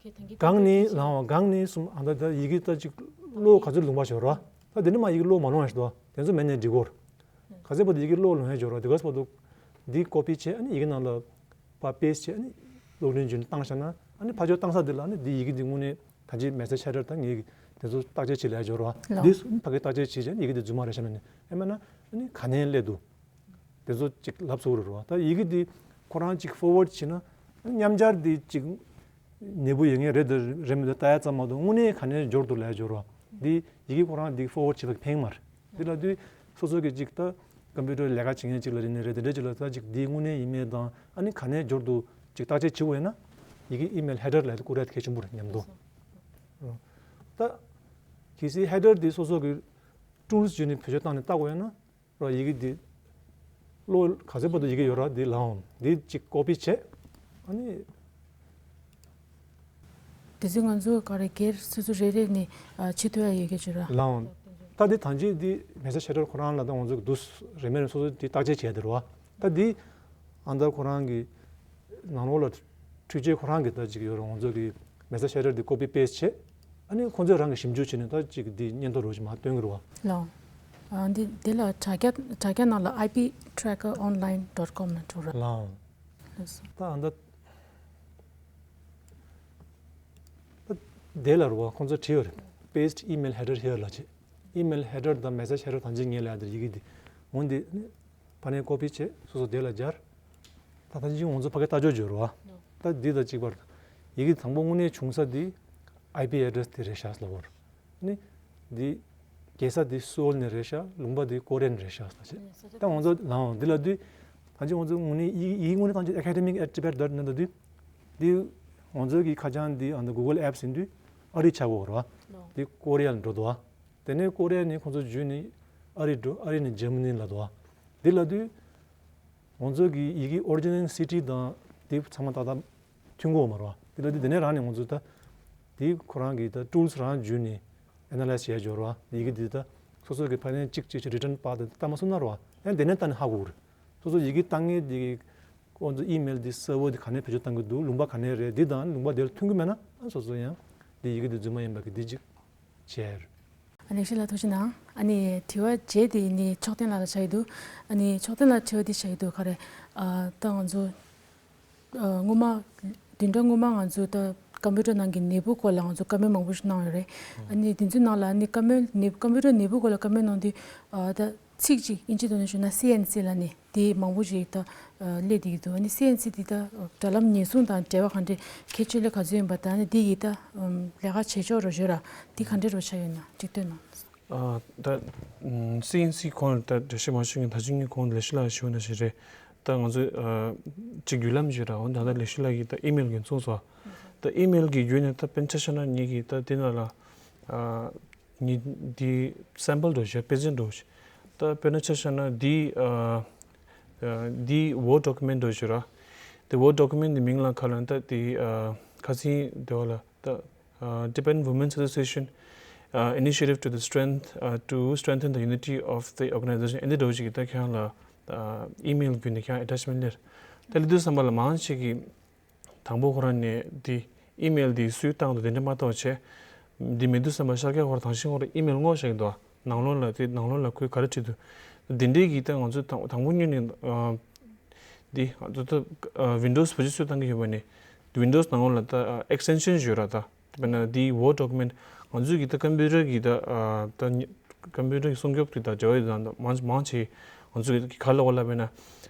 གང་ནས་ལའང་གང་ནས་གསུམ་ཨ་ད་ད་ཡི་གེ་ད་ཅིག་ཀློག་ག་ཚོད་ལུང་པ་ཞོར་བ། ད་དེ་འདྲ་མ་ཡི་གེ་ཀློག་མ་ལོང་ཡ་ཞིག་འདུག་དེ་ཚོ་མེད་ནས་འགྲིག་གོ། ག་ཚོད་བར་དུ་ཡི་གེ་ཀློག་ལོང་ཡ་ཞོར་བ་དེ་ག་ཚོད་བར་དུ་འདི་ཀོ་པི་བྱས་ཨ་ནི་ཡི་གེ་ནང་ལ་པ་པེ་སི་ཊི་བྱས་ཨ་ནི་གློག་འཕྲིན་བརྒྱུད་ནས་བཏང་བཞག་ན་ཨ་ནི་ཕར་ཕྱོགས་བཏང་ས་དེ་ལ་ཨ་ནི་འདི་ཡི་གེ་འདི་དངོས་གནས་ད་ཅི་མེ་སེ་ཇི་ཧེ་ཌར་ད་ངས་དེ་ཚོ་བརྟག་དཔྱད་བྱེད་ལ་ཡ་ཞོར་བ། ལའང་འདི་ཕ་གི་བརྟག་དཔྱད་བྱེད་བྱས་ཨ་ནི་ཡི་གེ་འདི་རྫུན་མ་རེད་ཤག་མིན་ནས་ཨེ་མེན་ན་ཨ་ནི་ག་ནས་སླེབས་འདུག་དེ་ཚོ་ཅིག་ལབ་ཚུགས་རེད་བ། ད་ཡི་གེ་འདི་ཁོ་རང་ཅིག་ཕོར་ཝར་ཌ་བྱས་ན་མཉམ་སྦྱར་འདི་ཅིག་ནད་འབུ་ཡོད་མཁན་རེད་འདུག་རེད་མི་འདུག་ལྟ་ཡ་ཙམ་མ་གཏོགས་དངོས་གནས་ག་ནས་འབྱོར་འདུག་ལབ་ཡ་འབྱོར་བ། འདི་ཡི་གེ་ཁོ་རང་འདི་ཕོར་ཝར་ཌ་བྱེད་པ་ཕན་མ་རེད། འདི་ལ་དུས་སོ་སོ་གི་ཅིག་ད་ཀམ་པུ་ཊར་ལས་ཀ་བྱེད་མཁན་ཅིག་ལ་རེད་ནི་རེད་དེ་འདྲ་ཅིག་ལ་ད་ཅིག་འདི་དངོས་གནས་ཡིན་མིན་དང་ཨ་ནི་ག་ནས་འབྱོར་འདུག་ཅིག་བརྟག་དཔྱད་བྱེད་དགོས་ཡོད་ན་ཡི་གེ་ཨི་མེལ་ཧེ་ཌར་ལབ་ཡ་དེ་བསྐུར་ཡ་དེ་གལ་ཆེན་པོ་རེད་མཉམ་དུ། ད་གལ་སྲིད་ཧེ་ཌར་འདི་སོ་སོ་གི་ཊུལ་སི་བརྒྱུད་ནས་བེད་སྤྱོད་བཏང་ནས་བལྟ་དགོས་ཡོད་ན། ར་ཡི་གེ་འདི་ཀློག་ག་ཚོད་བར་དུ་ཡི་གེ་ཡོད་ར་འདི་ལའང་འདི་གཅིག་ཀོ་པི་བྱས། ཨ་ནི་དེ་ཚོ་ང་ཚོ་ག་རེ་སྒེར་སོ་སོ་རེ་རེ་ནས་ཨ་བྱེད་ཐུབ་ཡ་ཡོད་ཀྱི་ཅིག་ར། ལའང་ད་འདི་ཐང་ཅིག་འདི་མེ་སེ་ཇི་ཧེ་ཌར་ཁོ་རང་ལ་ད་ང་ཚོ་འདུག་རེ་མེད་རེ་སོ་སོ་འདི་བརྟག་དཔྱད་བྱས་དེ་ར་བ། ད་འདི་ཨ་ད་ཁོ་རང་གི་ནང་ལོགས་ལ་འཕྲུལ་ཆས་ཁོ་རང་གི་ད་ཅིག་ཡོད་ར། ང་ཚོ་གི་མེ་སེ་ཇི་ཧེ་ཌར་འདི་ཀོ་པི་པེ་སི་ཊི་བྱས། ཨ་ནི་ཁོ་ཚོས་རང་གི་ཞིབ་འཇུག་བྱས་ནས་ད་ཅིག་འདི་སྙན་ཐོ་རོ་ཅིག་མར་སྟོན་གི་རེད་བ། ལའང་། ཨ་འདི་འདི་ལ་དྲ་རྒྱ་དྲ་རྒྱ་ནང་ལ་ཨའི་པི་ཊེ་རེ་ཀར་ཨོན་ལའིན་ཌོཊ་ཀོམ་ནས་འགྲོ་ར། ལའང་། ལགས་སོ། ད་ཨ་ད་ད་དེ་ལ་རེད་བ། ཁོ་ཚོས་བྲིས་ཡོད་རེད། Paste email header here ལབ་བྱས། ཨི་མེལ་ཧེ་ཌར་དང་མེ་སེ་ཇི་ཧེ་ཌར་ཐང་ཅིག་ངེས་ལ་ཡ་དེར་ཡི་གེ་འདི་འོ་འདི་ཕ་ནས་ཀོ་པི་བྱས་སོ་སོ་དེ་ལ་སྦྱར། ད་ཐང་ཅིག་ང་ཚོ་ཕ་གི་ལྟ་ཕྱོགས་བརྗོད་རོགས། ད་འདི་དང་གཅིག་པར་ཡི་གེ་དང་པོ་དངོས་གནས་བྱུང་ས་འདི་ཨའི་པི་ཨེ་ཌི་རེ་སི་དེ་རེད་ཤག་ལབ་བར། ནི་འདི་རྒྱལ་ས་འདི་སོལ་ནས་རེད་ཤག་ལུང་པ་འདི་ཀོ་རི་ཡ་ནས་རེད་ཤག་ཟེར་བྱས། ད་ང་ཚོ་ལའང་འདི་ལ་འདི་ཐང་ཅིག་ང་ཚོ་དངོས་གནས་ཡི་ཡི་གེ་དངོས་གནས་ཐང་ཅིག་Academic at Tibet dot net འདི་འདི་ང་ཚོ་གི་ཁ་བྱང་འདི་ཨ་ནི་གུ་གལ་ཨེ་པི་སི་ཡིན་དུས་ཨ་རི་ཆགས་ཡོད་རེད་བ། འདི་ཀོ་རི་ཡ་ལ་འགྲོ་འདུག་བ། དེ་ནས་ཀོ་རི་ཡ་ནས་ཁོང་ཚོ་བརྒྱུད་ནས་ཨ་རི་འགྲོ། ཨ་རི་ནས་འཇར་མ་ནི་ལ་འགྲོ། འདི་ལ་དུས་ང་ཚོ་གི་ཡི་གེ་ཨོ་རི་ཇི་ནལ་སི་ཊི་དང་དེ་ཚང་མ་ཏག་ཏག་མཐུན་གོ་མ་རེད་བ། འདི་ལ་དུས་དེ་ནས་རང་ནས་ང་ཚོ་ད་དེ་ཁོ་རང་གི་ད་ཊུལ་སི་རང་བརྒྱུད་ནས་ཨེ་ན་ལའི་སི་བྱས་འབྱོར་བ། ཡི་གེ་འདི་ད་སོ་སོ་གི་ཕ་ནས་གཅིག་གཅིག་གཅིག་རི་ཊན་པར་དེ་ལྟ་མ་སོང་ན་རེད་བ། ཡང་དེ་ནས་ལྟ་ནས་ཧ་གོ་གི་རེད། སོ་སོ་ཡི་གེ་བཏང་མཁན་དེ་གི་ཁོང་ཚོ་ཨི་མེལ་འདི་སར་ཝར་འདི་ག་ནས་བེད་སྤྱོད་བཏང་གི་འདུག་ལུང་པ་ག་ནས་རེད། འདི་དང་ལུང་པ་དེ་ལ་མཐུན་གི་མེད་ན་ཨ་སོ་སོ་ཡང་འདི་ཡི་གེ་འདི་རྫུན་མ་ཡིན་པ་གི་འདི་གཅིག་བྱས། ཨ་ནི་ཤི་ལ་ཐུགས་རྗེ་གནང་། ཨ་ནི་དྲི་བ་རྗེས་དེ་ནི་མཆོག་ལྡན་ལགས་ལ་བྱ་ཡི་འདུག་ཨ་ནི་མཆོག་ལྡན་ལགས་དྲི་བ་འདི་བྱ་ཡི་འདུག་ག་རེ། ཨ་ད་ང་ཚོ་ཨ་སྔོན་མ་བདུན་ཕྲག་སྔོན་མ་ང་ཚོ་ད་ ཀམ་པུ་ཊར་ནང་གི་ནད་འབུ་སྐོར་ལ་ང་ཚོ་བཀའ་མོལ་མང་པོ་ཞིག་གནང་ཡོད་རེད། ཨ་ནི་དེ་ཚོའི་ནང་ལ་ཨ་ནི་བཀའ་མོལ་ནད་ཀམ་པུ་ཊར་ནད་འབུ་སྐོར་ལ་བཀའ་མོལ་གནང་དུས་ཨ་ད་ཚིག་གཅིག་ཨིན་ཇིའི་ཐོག་ནས་ཞུས་ན་སི་ཨེན་སི་ལབ་ནས་དེ་མང་པོ་ཞིག་ད་ཨ་སླེབས་བསྡད་ཀྱི་འདུག་ཨ་ནི་སི་ཨེན་སི་དེ་ད་དྲ་ལམ་ཉེན་སྲུང་དང་འབྲེལ་བ་ག་འདྲས་ཁྱད་ཆོས་ལས་ག་ཚོད་ཡིན་པ་དང་ཨ་ནི་དེ་ཡི་ད་ཨམ་ལས་ཀ་བྱེད་ཕྱོགས་རོ་ཞོ་ར་དེ་ག་འདྲས་རོ་ཆགས་ཡོད་ན་ཅིག་སྟོན་གནང་། ཨ་ད་ཨམ་སི་ཨེན་སི་ཁོང་ད་འགྲེལ་བཤད་མ་ཞུས་ཀྱི་ད་ཅི་ངའི་ཁོང་ལས་ཤི་ལ་ཞུ་ན་ཞིག་རེད། ད་ང་ཚོས་ཨ་ཅིག་བརྒྱུད་ལམ་ཞིག་ར་འོན་ད་ད་ལས་ཤི་ལ་གི་ད་ཨི་མེལ་གི་མཚུངས་སོ། ད་ཨི་མེལ་གི་བརྒྱུད་ནས་ད་དཔེར་ན་ཆ་བཞག་ན་ངེད་ཀྱི་ད་དེ་ན་ལ་ཨ་ངེད་འདི་སེམ་པལ་འགྲོ་ཞིག་དཔེ་མཚོན་འགྲོ་ཞིག་ད་དཔེར་ན་ཆ་བཞག་ན་འདི་ཨ་ཨ་འདི་ཝོར་ཌོ་ཀུ་མེན་འགྲོ་ཞིག་ར། དེ་ཝོར་ཌོ་ཀུ་མེན་འདི་མིང་ལ་ཁ་ལ་ད་དེ་ཨ་ཁ་སང་དེ་བ་ལ་ད་ཨ་Tibetan Women's Association uh, initiative to the strength uh, to strengthen the unity of the organization. ཨ་འདི་འགྲོ་ཞིག་ད་ཁྱེད་རང་ལ་ཨ་ཨི་མེལ་བརྒྱུད་ནས་ཁྱེད་རང་ཨེ་ཊེཆ་མེན་ཊི་སླེབས། ད་ལི་དུས་བསམ་པ་ལ་མང་ཆེ་གི་དང་པོ་ཁོ་རང་ནས་དེ་ཨི་མེལ་དེ་སུས་བཏང་འདུག་དེ་འདྲ་མ་གཏོགས་བྱས། དེ་མེད་དུས་བསམ་པ་ཤར་སྐྱ་ཁོ་རང་དང་ཤིང་ཁོ་རང་ཨི་མེལ་བསྔོགས་བཞག་གི་འདུག་ནང་ལོགས་ལ་དེ་ནང་ལོགས་ལ་ཁོས་ག་རེ་བྲིས་འདུག་དེ་འདྲའི་གི་ད་ང་ཚོ་དང་དང་པོ་ཉིད་ནས་ཨ་དེ་ང་ཚོ་ད་ཨ་ཝིན་ཌོ་སི་བེད་སྤྱོད་སུས་བཏང་གི་ཡོད་པ་ནས་ཝིན་ཌོ་སི་ནང་ལོགས་ལ་ད་ཨ་ཨེག་སི་ཊེན་ཤན་ཡོད་ར་ད། དཔེར་ན་དེ་ཝོར་ཌོ་ཀུ་མེན་ཊི་ང་ཚོས་གི་ད་ཀམ་པུ་ཊར་གི་ད་ཨ་ད་ཀམ་པུ་ཊར་གི་སྲུང་སྐྱོབ་དེ་ད་འབྲེལ་བ་ཡོད་ད་མང་མང་ཆེ་ང་ཚོས་གི་ག་ལ་བ་ལ་བས་ན་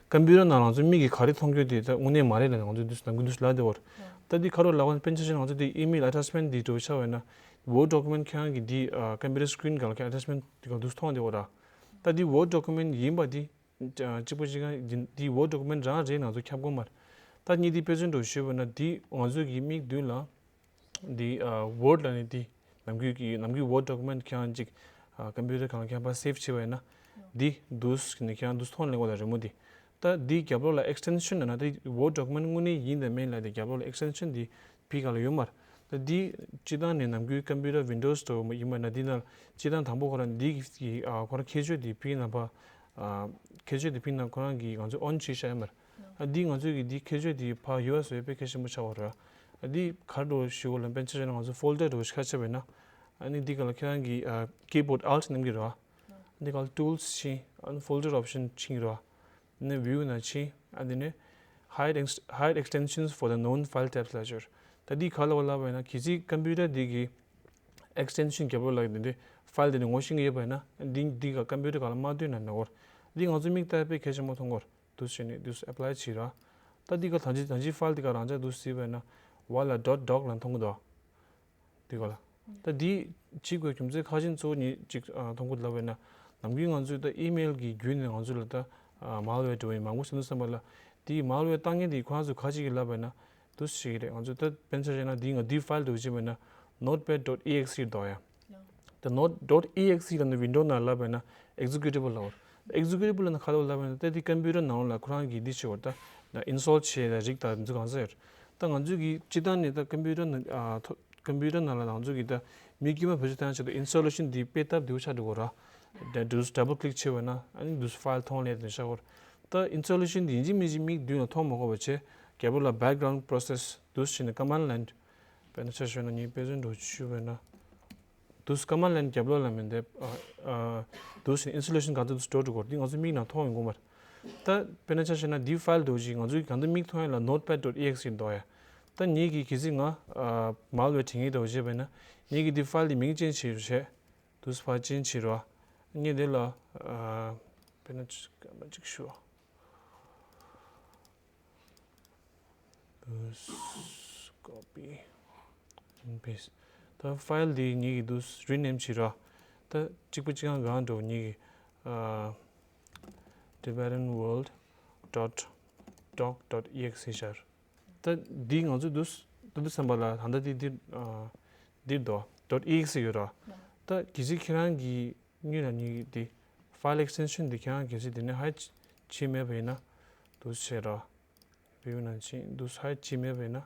ཀམ་པུ་ཊར་ནང་ང་ཚོ་མིག་གིས་ག་རེ་མཐོང་རྒྱུ་དེ་ད་དངོས་གནས་མ་རེད་ལ་ང་ཚོས་འདུག་ནམ་རྒྱུན་འདུག་ལབ་བསྡད་ཡོད་རེད། ད་དེ་ག་རེ་ལབ་པ་དཔེར་ན་ཆ་བཞག་ན་ང་ཚོ་དེ་ཨི་མེལ་ཨེ་ཊེཆ་མེན་ཊི་དེ་འགྲོ་ཆ་བས་ན་ཝོར་ཌོ་ཀུ་མེན་ཊི་ཁྱེད་རང་གི་དེ་ཨ་ཀམ་པུ་ཊར་སི་ཀི་རིན་སྒང་ལ་ཁྱེད་ཨེ་ཊེཆ་མེན་ཊི་དེ་ག་འདུག་མཐོང་བསྡད་ཡོད་ར། ད་དེ་ཝོར་ཌོ་ཀུ་མེན་ཊི་ཡིན་པ་དེ་གཅིག་པ་གཅིག་རྐྱང་འདི་ཝོར་ཌོ་ཀུ་མེན་ཊི་རང་རེད་ང་ཚོ་ཁྱབ་དགོས་མ་རེད། ད་ངས་འདི་དཔེ་མཚོན་འདྲ་ཞུས་པ་ན་འདི་ང་ཚོ་གི་མིག་མདུན་ལ་འདི་ཝོར་ཌི་ལ་ནི་འདི་ནམ་རྒྱུན་གྱི་ནམ་རྒྱུན་ཝོར་ཌོ་ཀུ་མེན་ཊི་ཁྱེད་རང་གཅིག་ཀམ་པུ་ཊར་སྒང་ལ་ཁྱེད་རང་ཕར་སེབ་བྱས་པ་ཡིན་ན་འདི་འདུག་ནི་ཁྱེད་རང་འདུག་མཐོང་ལེན་དགོས་ད་རི་མོ་འདི། ད་འདི་རྒྱབ་ལོགས་ལ་ཨེག་སི་ཊེན་ཤན་ན་འདི་ཝོར་ཌོ་ཀུ་མེན་ཊི་དངོས་གནས་ཡིན་དང་མིན་ལ་འདི་རྒྱབ་ལོགས་ལ་ཨེག་སི་ཊེན་ཤན་འདི་ཕི་ག་ལ་ཡོད་མ་རེད། ད་འདི་སྤྱི་བཏང་ནས་ནམ་རྒྱུན་ཀམ་པུ་ཊར་ཝིན་ཌོ་སི་དུ་ཡིན་པ་ན་འདི་ན་སྤྱི་བཏང་དང་པོ་ཁོ་རང་འདི་གི་ཨ་ཁོ་རང་ཁྱད་ཆོས་འདི་ཕི་ན་པ་ཨ་ཁྱད་ཆོས་འདི་ཕི་ན་ཁོ་རང་གི་ང་ཚོ་ཨོན་བྱེད་བཞག་ཡོད་མ་རེད། ཨ་འདི་ང་ཚོའི་གི་འདི་ཁྱད་ཆོས་འདི་ཕ་ཡུ་ཨེས་བས་དཔེ་གལ་ཆེན་པོ་ཆགས་པ་རེད། ཨ་འདི་ག་རེ་འགྲོ་ཞུ་བ་ལ་དཔེར་ན་ཆ་བཞག་ན་ང་ཚོ་ཕོལ་ཌར་འགྲོ་ཞིག་ཁ་ཆེ་བས་ན་ཨ་ནི་འདི་ག་ལ་ཁྱེད་རང་གི་ཨ་ཀི་བོརཌ་ཨལ་ཊི་ནམ་གི་རེད། འདི་ག་ལ་ཊུལ་སི་ཕྱིན་ཨ་ནི་ཕོལ་ཌར་ཨོབ་ཤན་ཕྱིན་རེད། ནས་view ན་ཕྱིན། ཨ་འདི་ནས་hide ex- hide extensions for the known file types ལ་སྦྱོར། ད་འདི་ག་ལ་བ་ལ་བས་ན་གལ་སྲིད་ཀམ་པུ་ཊར་འདི་གི་ཨེག་སི་ཊེན་ཤན་རྒྱབ་ལོགས་ལ་འདི་འདི་ཕའིལ་འདི་ནས་ངོ་ཤེས་ཀྱི་ཡོད་པ་ཡིན་ན་འདི་འདི་ག་ཀམ་པུ་ཊར་ག་ལ་མ་སྡོད་ན་ནོར། འདི་ང་ཚོ་མིག་ལྟ་དཔེ་གལ་ཆེན་པོ་མཐོང་གོ། འདུག་བྱས་ནས་འདུག་ཨེ་པ་ལའི་བྱེད་ར། ད་འདི་ག་ད་ཅི་ད་ཅི་ཕའིལ་འདི་ག་རང་འཇགས་འདུག་ཟེར་བས་ན་བ་ལ་dot doc ལ་མཐོང་གི་འདུག་འདི་ག་ལ། ད་འདི་བྱེད་དགོས་རྒྱུ་མཚན་ཁ་ཅན་གཙོ་བོ་ཉིད་ཅིག་ཨ་མཐོང་གི་ལབ་པས་ན། ནམ་རྒྱུན་ང་ཚོས་ད་ཨི་མེལ་གྱི་བརྒྱུད་ནས་ང་ཚོ་ལ་ད་ཨ་མལ་ཝེར་འགྲོ་བའི་མང་པོ་ཟིན་འདུག་བསམ་པ་ལ། དེའི་མལ་ཝེར་བཏང་མཁན་དེ་ཁོ་རང་ཚོ་ཁ་ཅིག་གིས་ལབ་པས་ན་འདུག་ཞིག་རེད། ང་ཚོས་ད་དཔེར་ན་ཆ་བཞག་ན་འདི་ང་འདི་ཕའིལ་འདུག་བྱས་པས་ན་notepad dot exe འདུག་ཡ། ད་node dot exe ལབ་ན་ཝིན་ཌོ་ནང་ལབ་པས་ན་ཨེག་ཛི་ཀིའུ་ཊི་བལ་ལབ་པ། ཨེག་ཛི་ཀིའུ་ཊི་བལ་ལབ་ན་ག་ལ་ལབ་པས་ན་ད་འདི་ཀམ་པུ་ཊར་ནང་ལ་ཁོ་རང་གིས་འདི་བྱེད་པར་ད་ཨིན་སི་ཊོལ་བྱེད་ད་རིགས་ད་འདི་ཚོ་གང་ས་ཡོད། ད་ང་ཚོས་ཀྱི་སྤྱི་བཏང་ནས་ད་ཀམ་པུ་ཊར་ནང་ཨ་ཐོ་ཀམ་པུ་ཊར་ནང་ལ་ང་ཚོ་གི་ད་མི་དཀྱུས་མ་བེད་སྤྱོད་བཏང་ཡག་ཆེད་དུ་ཨིན་སི་ཊོ་ལེ་ཤན་འདི་དཔེ་སྟབས་བདེ་པོ་ཆགས་འགྲོ་གི་ར། ད་འདུག་ཌབ་བལ་ཀི་ལིག་བྱས་པ་ན་ཨ་ནི་འདུག་ཕའིལ་མཐོང་ལེ་དེ་ཤ་གོར། ད་ཨིན་སི་ཊོ་ལེ་ཤན་འདི་ཡིན་གཅིག་མིན་གཅིག་མིག་མདུན་ལ་མཐོང་མ་དགོས་པ་བྱས་རྒྱབ་ལོགས་ལ་བེག་གྷ་རའུན་ཌི་པོ་རོ་སེ་སི་འདུག་བྱས་ནས་ཀ་མན་ཌི་ལའིན་དཔེར་ན་ཆ་བཞག་ན་ངས་དཔེ་མཚོན་འདྲ་བོ་ཞུས་པ་ན། འདུག་ཀ་མན་ཌི་ལའིན་རྒྱབ་ལོགས་ལ་མི་འདེབས། ཨ་ཨ་འདུག་ཨིན་སི་ཊོ་ལེ་ཤན་ག་ཚོད་འདུག་འགྲོ་འགྲོ་གོ་འདི་ང་ཚོ་མིག་ནང་མཐོང་ཡོང་གོ་མ་རེད། ད་དཔེར་ན་ཆ་བཞག་ན་འདི་ཕའིལ་འདྲ་བོ་ཅིག་ང་ཚོ་ག་འདི་མིག་མཐོང་ཡ་ལ་notepad dot exe འདུག་ཡ། ད་ངེད་ཀྱི་གལ་སྲིད་ང་ཨ་མལ་ཝེར་དེ་ངེད་འདྲ་བོ་བྱས་པ་ཡིན་ན་ངེད་ཀྱི་འདི་ཕའིལ་འདི་མིང་ཅན་བྱེད་རུ་བྱས། འདུག་ཕར་ཅན་བྱེད་རོགས། ངེད་འདི་ལ་ཨ་དཔེར་ན་ཅིག་ཅིག་ཞུ། འདུག་copy and paste། ད་ཕའིལ་འདི་ངེད་ཀྱི་འདུག་རི་ནེམ་བྱེད་རོགས། ད་གཅིག་པ་གཅིག་རྐང་གང་འགྲོ་ངེད་ཀྱི་ཨ་Tibetan World dot doc dot exe ཤར། ད་འདི་ང་ཚོ་འདུག་ད་འདུག་བསམ་པ་ལ་ད་ལྟ་འདི་འདིར་ཨ་འདིར་འདུག dot exe ཡོད་ར། ད་གལ་སྲིད་ཁྱེད་རང་གི་སྔོན་ལ་ཉིད་འདི་file extension འདི་ཁྱེད་རང་གལ་སྲིད་འདི་ནས་hide བྱས་མེད་པ་ཡིན་ན་འདུག་བྱས་ར། view ནང་ཕྱིན་འདུག hide བྱས་མེད་པ་ཡིན་ན།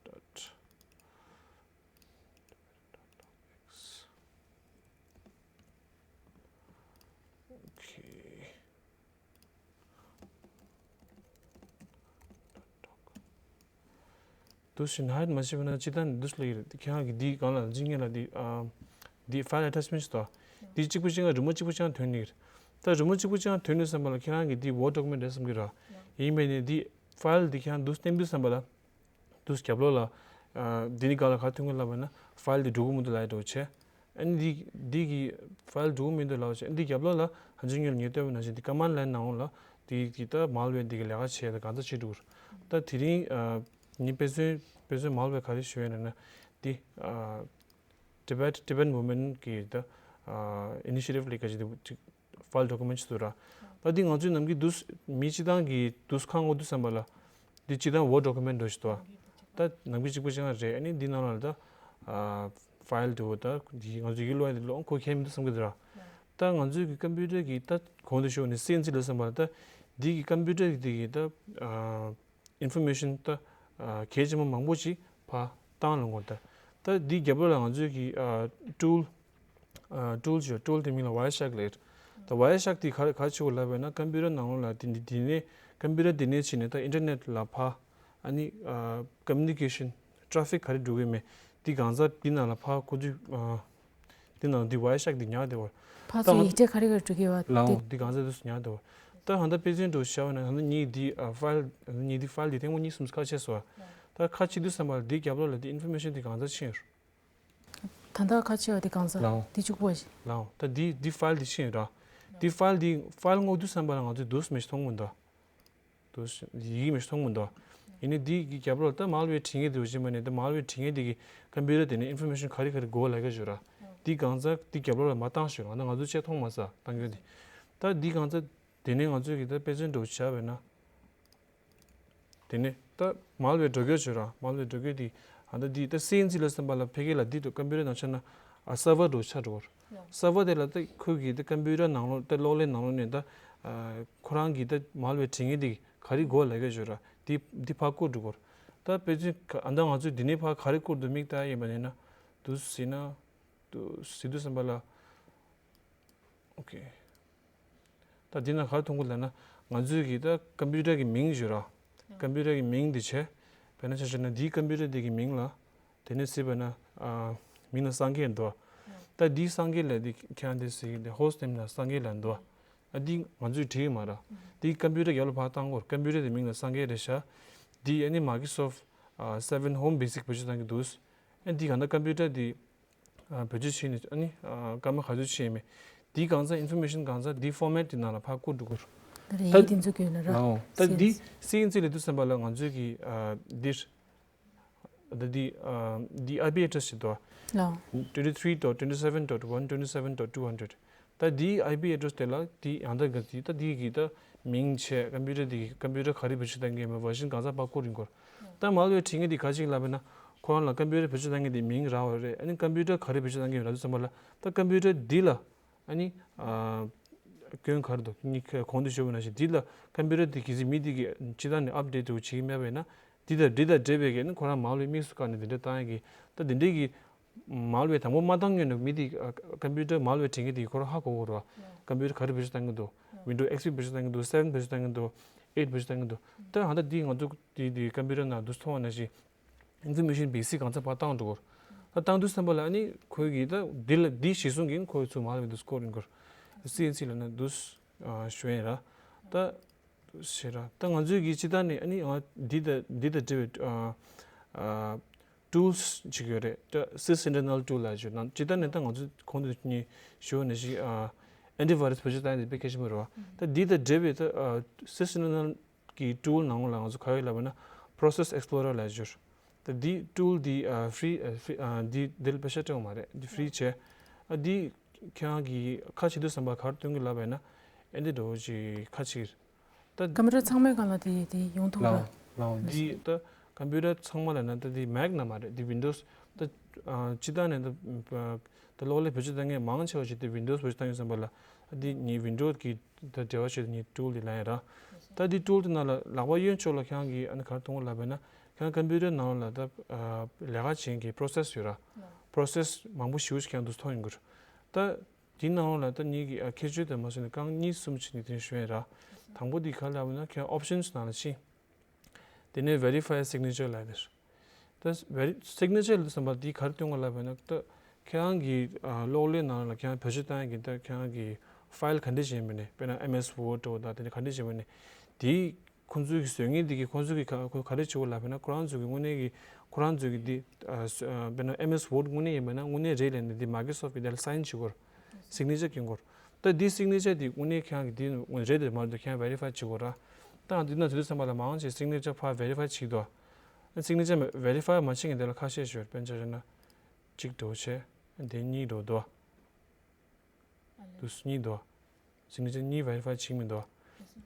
dot okay འདུག་བྱས་ན་hide མ་བྱས་པ་ན་ཅི་ལྟར་འདུག་ལ་ཡིན་རེད། ཁྱེད་རང་གིས་འདི་གང་ལ་འཛིན་ངེས་ལ་འདི་ཨ་འདི་file attachment ཞིག་དང་འདི་གཅིག་པུ་གཅིག་རྐང་རི་མོ་གཅིག་པུ་གཅིག་རྐང་ཐོན་ནི་རེད། ད་རི་མོ་གཅིག་པུ་གཅིག་རྐང་ཐོན་ནི་བསམ་པ་ལ་ཁྱེད་རང་གིས་འདི་word document རེད་བསམ་གི་ར། ཡིན་པས་ནི་འདི་ ཕའིལ་འདི་ཁྱེད་རང་འདུག་སྟེང་འདུག་བསམ་པ་ལ། འདུག་རྒྱབ་ལོགས་ལ། ཨ། འདི་ནི་ག་ལ་ག་ཐོན་གི་ལབ་པ་ན་ཕའིལ་འདི་འགྲོ་གི་མི་འདུག་ལབ་འགྲོ་བྱས། ཨ་ནི་འདི་འདི་གི་ཕའིལ་འགྲོ་གི་མི་འདུག་ལབ་བྱས། ཨ་ནི་འདི་རྒྱབ་ལོགས་ལ་ཧ་ཅང་ཉུང་ངུ་ལ་ངས་བལྟས་པ་ནང་བཞིན་འདི་ཀ་མན་ཌི་ལའིན་ནང་ལ་འདི་གི་ད་མལ་ཝེར་འདི་གི་ལས་ཀ་བྱས་ད་གང་ཚ་བྱེད་འགྲོ་གི་རེད། ད་དེ་རིང་ཨ། ངས་དཔེ་མཚོན་དཔེ་མཚོན་མལ་ཝེར་ག་རེ་ཞུ་ཡ་ཡིན་ན། འདི་ཨ། Tibet Tibetan Women གི་ད་ཨ། Initiative ལས་ཀ་ཅིག་འདུག་ཅིག་ཕའིལ་ཌོ་ཀུ་མེན་ཊི་ཞིག་འདུག་ར། ད་འདི་ང་ཚོའི་ནམ་རྒྱུན་འདུག་མི་སྤྱི་བཏང་གི་འདུག་ཁ་ངོ་འདུག་བསམ་པ་ལ། འདི་སྤྱི་བཏང་ཝོར་ཌི་ཌོ་ཀུ་མེན་ཊི་འདྲ་ཞིག་འདུག་ད་ནམ་རྒྱུན་གཅིག་པ་གཅིག་རྐྱང་རེད། ཨ་ནི་འདི་ནང་ལ་ད་ཨ། ཕའིལ་འདུག་ད་འདི་ང་ཚོ་ཡིག་ཀློག་ཡ་འདི་ཀློག་ཁོ་ཁྱད་མི་འདུག་བསམ་གི་འདུག་ར། ད་ང་ཚོའི་གི་ཀམ་པུ་ཊར་གི་ད་གོང་དུ་ཞུས་ནས་སི་ཨེན་སི་ལ་བསམ་པ་ལ། ད་འདི་གི་ཀམ་པུ་ཊར་གི་འདི་གི་ད་ཨ། ཨིན་ཕོར་མེ་ཤན་ད་ཨ། གལ་ཆེན་པོ་མང་པོ་ཅིག་ཕར་བཏང་ལ་འགོར། ད་ད་འདི་རྒྱབ་ལོགས་ལ་ང་ཚོའི་གི་ཨ། ཊུལ་ཨ། ཊུལ་ཞིག་ཡོད། ཊུལ་དེ་མིང་ལ་ཝའི་ཡར་ཤརཀ་ལབ། ད་ཝའི་ཡར་ཤརཀ་དེ་ག་ག་ཆེ་བོ་ལབ་པ་ན་ཀམ་པུ་ཊར་ནང་ལོགས་ལ་དེ་འདི་དེ་ནས་ཀམ་པུ་ཊར་དེ་ནས་ཕྱིན་ནས་ད་ཨིན་ཊར་ནེཊ་ལ་ཕར་ཨ་ནི་ཨ། ཀོ་མུ་ནི་ཀེ་ཤན་ཊ་རེ་ཕིག་ག་རེ་འགྲོ་གི་མེད་དེ་གང་ཟག་དེ་ནང་ལ་ཕར་ཁོ་ཚོས་ཨ། དེ་ནང་དེ་ཝའི་ཡར་ཤརཀ་དེ་ཉར་བསྡད་པ། ཕར་ད་ཚུར་ང་ཡིག་ཆ་ག་རེ་ག་རེ་འགྲོ་གི་ཡོད་པ་ལའོ་དེ། དེ་གང་ཟག་དེ་ཚོས་ཉར་བསྡད་པ། ད་ཧ་ད་དཔེ་མཚོན་འདྲ་བོ་བཞག་པ་ན་ད་ངས་འདི་ཨ། ཕའིལ་ངས་འདི་ཕའིལ་འདི་ཐེངས་མ་གཉིས་གསུམ་ཁ་ཕྱེ་སོང་། ད་ཁ་ཕྱེ་དུས་ཙམ་པ་ལ་འདི་རྒྱབ་ལོགས་ལ་འདི་ཨིན་ཕོར་མེ་ཤན་འདི་གང་ཚ་ཕྱིན་ཡོད། ད་ལྟ་ཁ་ཕྱེ་བ་འདི་གང་ཚ་ལའོ། འདི་གཅིག་པོ་ཞིག་ལའོ། ད་འདི་འདི་ཕའིལ་འདི་ཕྱིན་ཡོད་ར། འདི་ཕའིལ་འདི་ཕའིལ་སྔོག་དུས་ཙམ་པ་ལ་ང་ཚོས་འདུག་མེ་ཤན་མཐོང་མི་འདུག་འདུག་ཡིག་མེ་ཤན་མཐོང་མི་འདུག་ཡིན་ནའི་འདི་གི་རྒྱབ་ལོགས་ད་མལ་ཝེར་བྲིས་མཁན་འདི་འོ་ཅི་མ་ནས་ད་མལ་ཝེར་བྲིས་མཁན་འདི་གི་ཀམ་པུ་ཊར་དེ་ནས་ཨིན་ཕོར་མེ་ཤན་ག་རེ་ག་རེ་དགོས་ལབ་ཀྱི་ཡོད་ར། འདི་གང་ཚ་འདི་རྒྱབ་ལོགས་ལ་མར་བཏང་ཞིག་ར། ད་ང་ཚོས་ཆེ་མཐོང་མ་ས་བཏང་རྒྱུ་འདི། ད་འདི་གང་ཚ་དེ་ནས་ང་ཚོས་གི་ད་དཔེ་མཚོན་འདྲ་བོ་བྱས་པས་ན། དེ་ནས་ད་མལ་ཝེར་འགྲོ་རྒྱུ་བྱོས་ར། མལ་ཝེར་འགྲོ་རྒྱུ་དེ་ཨ་ད་འདི་ད་སི་ཨེན་སི་ལ་བསམ་པ་ལ་ཕ་གི་ལ་འདི་ད་ཀམ་པུ་ཊར་ནང་ཆ་ན་ཨ་སར་ཝར་འདྲ་བོ་ཆགས་འགྲོ་བར། སར་ཝར་དེ་ལ་ད་ཁོས་གི་ད་ཀམ་པུ་ཊར་ནང་ལོགས་ད་གློག་ཀླད་ནང་ལོགས་ནས་ད་ཨ་ཁོ་རང་གི་ད་མལ་ཝེར་བྲིས་མཁན་དེ་ག་རེ་དགོས་ལབ་ཀྱི་བྱོས་ར། འདི་འདི་ཕར་བསྐུར་འགྲོ་བར། ད་དཔེ་མཚོན་ག་ཨ་ད་ང་ཚོས་འདི་ནས་ཕར་ག་རེ་བསྐུར་འདུག་མིག་ལྟ་ཡིན་པ་ཡིན་ན། འདུག་ཟེར་ན། འདུག་ཟེར་དུས་ཙམ་པ་ལ། ཨོ་ཁེ། ད་འདི་ན་ག་རེ་མཐོང་གི་ལབ་ན། ང་ཚོའི་གི་ད་ཀམ་པུ་ཊར་གི་མིང་བརྗོད་ར། ཀམ་པུ་ཊར་གི་མིང་འདི་བྱས། དཔེར་ན་ཆ་བཞག་ན་འདིའི་ཀམ་པུ་ཊར་འདི་གི་མིང་ལ། དེ་ནས་ཟེར་བ་ན། ཨ་མིང་ལ་སངས་རྒྱས་འདུག་ད་འདིའི་སངས་རྒྱས་ལབ་འདི་ཁྱེད་རང་འདི་ཟེར་གི་འདི་ཧོ་སི་ཊི་ནེམ་ལ་སངས་རྒྱས་ལབ་འདུག་ཨ་འདི་ང་ཚོས་བྲིས་ཡོད་མ་ར། འདིའི་ཀམ་པུ་ཊར་རྒྱབ་ལ་ཕར་བཏང་གོ། ཀམ་པུ་ཊར་འདི་མིང་ལ་སངས་རྒྱས་རེད་ཤག་འདི་ཨ་ནི་མའི་ཀྲོ་སོཕ་ཊི་ཨ་སེ་ཝེན་ཧོམ་བེ་སིག་བེད་སྤྱོད་བཏང་གི་འདུག་ཨ་འདི་གང་ལྟར་ཀམ་པུ་ཊར་འདི། ཨ་བེད་སྤྱོད་བྱས་ནས་ཨ་ནི་ཨ་སྐར་མ་ག་ཚོད་ཕྱིན་ཡོད་མེད། འདི་གང་ཚ་ཨིན་ཕོར་མེ་ཤན་གང་ཚ་འདི་ཕོར་མེཊ་འདི་ནང་ལ་ཕར་བསྐུར་འགྲོ་དགོས། ད་ད་ཡིག་འདི་ཚོ་གྱོན་ན་ར། ལའོ། ད་འདི་སི་ཨེན་སི་ལབ་དུས་ཙམ་པ་ལ་ང་ཚོའི་གི་ཨ་འདིར། ད་འདི་ཨ་འདི་ཨའི་པི་ཨེ་ཌི་རེ་སི་ཞིག་འདུག་ལའོ། twenty three dot twenty seven dot one twenty seven dot two hundred། ད་འདིའི་ཨའི་པི་ཨེ་ཌི་རེ་སི་དེ་ལ་འདི་ཡང་ད་ག་འདི་ད་འདི་གི་ད་མིང་བྱས། ཀམ་པུ་ཊར་འདི་གི་ཀམ་པུ་ཊར་ག་རེ་བེད་སྤྱོད་གཏང་གི་ཡོད་མེད། བར་ཤན་གང་ཚ་ཕར་བསྐུར་ཡིན་སྐོར། ད་མལ་ཝེར་བྲིས་མཁན་འདི་ག་ཅིག་ལབ་པ་ན། ཁོ་རང་ལ་ཀམ་པུ་ཊར་བེད་སྤྱོད་གཏང་མཁན་འདི་མིང་རག་པ་རེད། ཨ་ནི་ཀམ་པུ་ཊར་ག་རེ་བེད་སྤྱོད་གཏང་གི་ཡོད་ལབ་དུས་ཙམ་པ་ལ། ད་ཀམ་པུ་ཊར་འདི་ལ་ཨ་ནི་ཨ་སྐྱོན་ག་རེ་འདུག་ནི་གོང་དུ་ཞུས་པ་ནང་བཞིན་འདི་ལ་ཀམ་པུ་ཊར་འདི་གལ་སྲིད་མི་འདི་གི་སྤྱི་བཏང་ནས་ཨབ་ཌེཊ་འདྲ་བོ་བྱེད་ཀྱི་མེད་པ་ཡིན་ན། འདི་དང་འདི་དང་འབྲེལ་བའི་གི་ནི་ཁོ་རང་མལ་ཝེར་དམིགས་སུ་བཀར་ནས་འདི་འདྲ་བཏང་ཡ་གི། ད་འདི་འདྲའི་གི་མལ་ཝེར་དང་པོ་མ་བཏང་སྔོན་ནས་མི་འདི་ཨ་ཀམ་པུ་ཊར་མལ་ཝེར་བྲིས་མཁན་འདི་ཁོ་རང་ཧ་གོ་དགོས་རེད་བ། ཀམ་པུ་ཊར་ག་རེ་བེད་སྤྱོད་གཏང་གི་འདུག་ཝིན་ཌོ་ཨེགས་པི་བེད་སྤྱོད་གཏང་གི་འདུག་སེ་ཝེན་བེད་སྤྱོད་གཏང་གི་འདུག་ཨེཊ་བེད་སྤྱོད་གཏང་གི་འདུག་ད་ཧ་ད་འདི་ང་ཚོ་འདི་འདི་ཀམ་པུ་ཊར་ནང་འདུག་མཐོང་བ་ནང་བཞིན། ཨིན་ཕོར་མེ་ཤན་བེ་སིག་གང་ཚ་ཕར་བཏང་འགྲོ་གོ། ད་བཏང་དུས་ཙམ་པ་ལ་ཨ་ནི་ཁོས་གི་ད་འདི་ལ་འདི་གཞི་བཟུང་གིན་ཁོས་ཚུར་མར་ལ་འདུག་སྐོར་ཡིན་གོ། སི་ཨེན་སི་ལབ་ན་འདུག་ཞུ་ཡིན་ར། ད་ཞེ་ར་ད་ང་ཚོའི་གི་སྤྱི་བཏང་ནས་ཨ་ནི་ང་འདི་ད་འདི་དང་འབྲེལ་བའི་ཊུལ་ཅིག་ཡོད་རེད། ད་སིས་ཨིན་ཊར་ནལ་ཊུལ་ལབ་ཞུ་ན། སྤྱི་བཏང་ནས་ད་ང་ཚོ་གོང་དུ་ནས་ཞུ་བ་ནང་བཞིན་ཨེན་ཊི་ཝའི་རས་བེད་སྤྱོད་བཏང་ཡ་དེ་དཔེ་གལ་ཆེན་པོ་རེད་བ། ད་འདི་དང་འབྲེལ་བའི་ད་སིས་ཨིན་ཊར་ནལ་གི་ཊུལ་ནང་ལ་ང་ཚོ་ག་རེ་ལབ་པ་ན་པོ་རོ་སེ་སི་ཨེགས་པོ་ལོ་ར་ལབ་ཞོར། ད་འདི་ཊུལ་འདི་ཨ་ཧྥི་རི་ཨ་ཧྥི་རི་ཨ་འདི་འདི་ལ་པེ་ཤ་སྤྲད་ཡོད་མ་རེད། འདི་ཧྥི་རི་བྱས། ཨ་འདི་ཁྱེད་རང་གི་ཁ་ཕྱེ་དུས་ཙམ་པ་ག་རེ་སྟོན་གི་ལབ་པ་ན་ཨེ་འདི་འདྲ་བོ་ཅིག་ཁ་ཕྱེ་གི་རེད། ད་ཀམ་པུ་ཊར་ཚང་མའི་སྒང་ལ་དེ་དེ་ཡོང་ཐུབ་ལའོ་ར། ལའོ། འདི་ད་ཀམ་པུ་ཊར་ཚང་མ་ལ་ན་ད་འདི་མེག་ན་མ་རེད། འདི་ཝིན་ཌོ་སི་ད་ཨ་སྤྱི་བཏང་ནས་ད་ད་གློག་ཀླད་བེད་སྤྱོད་གཏོང་མཁན་མང་ཆེ་བ་ཞིག་དེ་ཝིན་ཌོ་སི་བེད་སྤྱོད་གཏོང་ཡོད་ཙམ་པ་ལ། ཨ་འདི་ངའི་ཝིན་ཌོ་སི་གི་ད་འབྲེལ་བ་བྱེད་དུས་ངའི་ཊུལ་འདི་ལ་ཡིན་ར། ད་འདི་ཊུལ་དེ་ནང་ལ་ལག་པ་གཡོན་ཕྱོགས་ལ་ཁྱེད་རང་གིས་ཨ་ནི་ག་རེ་མཐོང་གི་ལབ་པ་ན། ཁྱེད་རང་ཀམ་པུ་ཊར་ནང་ལ་ད་ཨ་ལས་ཀ་བྱེད་མཁན་གྱི་པོ་རོ་སེ་སི་ཡོད་ར། པོ་རོ་སེ་སི་མང་པོ་ཞེ་པོ་ཞིག་ཁྱེད་རང་འདུག་མཐོང་ཡོང་གི་རེད། ད་འདི་ནང་ལ་ད་ངེད་ཀྱི་ཨ་ཁྱད་ཆོས་དེ་མ་སོང་ནས་རྐང་གཉིས་གསུམ་ཅིག་ནས་དེ་ཞུ་ཡིན་ར། དང་པོ་འདི་ག་ལབ་ན་ཁྱེད་ཨོབ་ཤན་ནང་ལ་ཕྱིན། དེ་ནས་ཝེ་རི་ཕའི་སིག་ནེ་ཅར་ལབ་དེར། ད་ཝེ་རི་སིག་ནེ་ཅར་ལབ་ཙམ་པ་འདི་ག་རེ་སྟོན་གོ་ལབ་པ་ན། ད་ཁྱེད་རང་གི་ཨ་གློག་ཀླད་ནང་ལ་ཁྱེད་རང་བེད་སྤྱོད་བཏང་ཡ་གི་ད་ཁྱེད་རང་གི་ཕའིལ་ག་འདྲ་ཞིག་ཡིན་པ་ནས། དཔེར་ན་ཨེམ་ཨེས་ཝོར་ཌི་འདྲ་བོ་དང་དེ་འདྲ་ག་འདྲ་ཞིག་ཡིན་པ་ནས། དེའི་ ཁོང་ཚོའི་གི་བཟོ་མཁན་དེ་གི་ཁོང་ཚོ་གི་ག་ཁོ་ག་རེ་བྱེད་དགོས་ལབ་པ་ན། ཁོ་རང་ཚོ་གི་དངོས་གནས་ཀྱི་ཁོ་རང་ཚོ་གི་འདི་ཨ་ས་ཨ་དཔེར་ན་ཨེམ་ཨེས་ཝརཌ་དངོས་གནས་ཡིན་པ་ན་དངོས་གནས་རེད་ལབ་ནས་འདི་མའི་ཀྲོ་སོཕཊ་གི་དེ་ལ་སའིན་བྱེད་དགོས། སིག་ནེ་ཅར་འཁྱེར་དགོས། ད་འདི་སིག་ནེ་ཅར་འདི་དངོས་གནས་ཁྱེད་རང་གི་འདི་རེད་དེ་མ་རེད་དེ་ཁྱེད་རང་ཝེ་རི་ཕའི་བྱེད་དགོས་ར། ད་འདི་ན་དུས་ཚོད་ཚང་མ་ལ་མང་ཆེ་སིག་ནེ་ཅར་ཕར་ཝེ་རི་ཕའི་བྱེད་ཀྱི་འདུག་ཨ་སིག་ནེ་ཅར་ཝེ་རི་ཕའི་མ་བྱེད་མཁན་དེ་ལ་ཁ་ཤས་ཤིག་ཡོད། དཔེར་ན་ཆ་བཞག་ན་གཅིག་འདྲ་བོ་བྱས། དེ་གཉིས་འདྲ་བོ་འདུག་ཨ། དུས་གཉིས་འདུག་ཨ། སིག་ནེ་ཅར་གཉིས་ཝེ་རི་ཕའི་བྱེད་མི་འདུག་ཨ།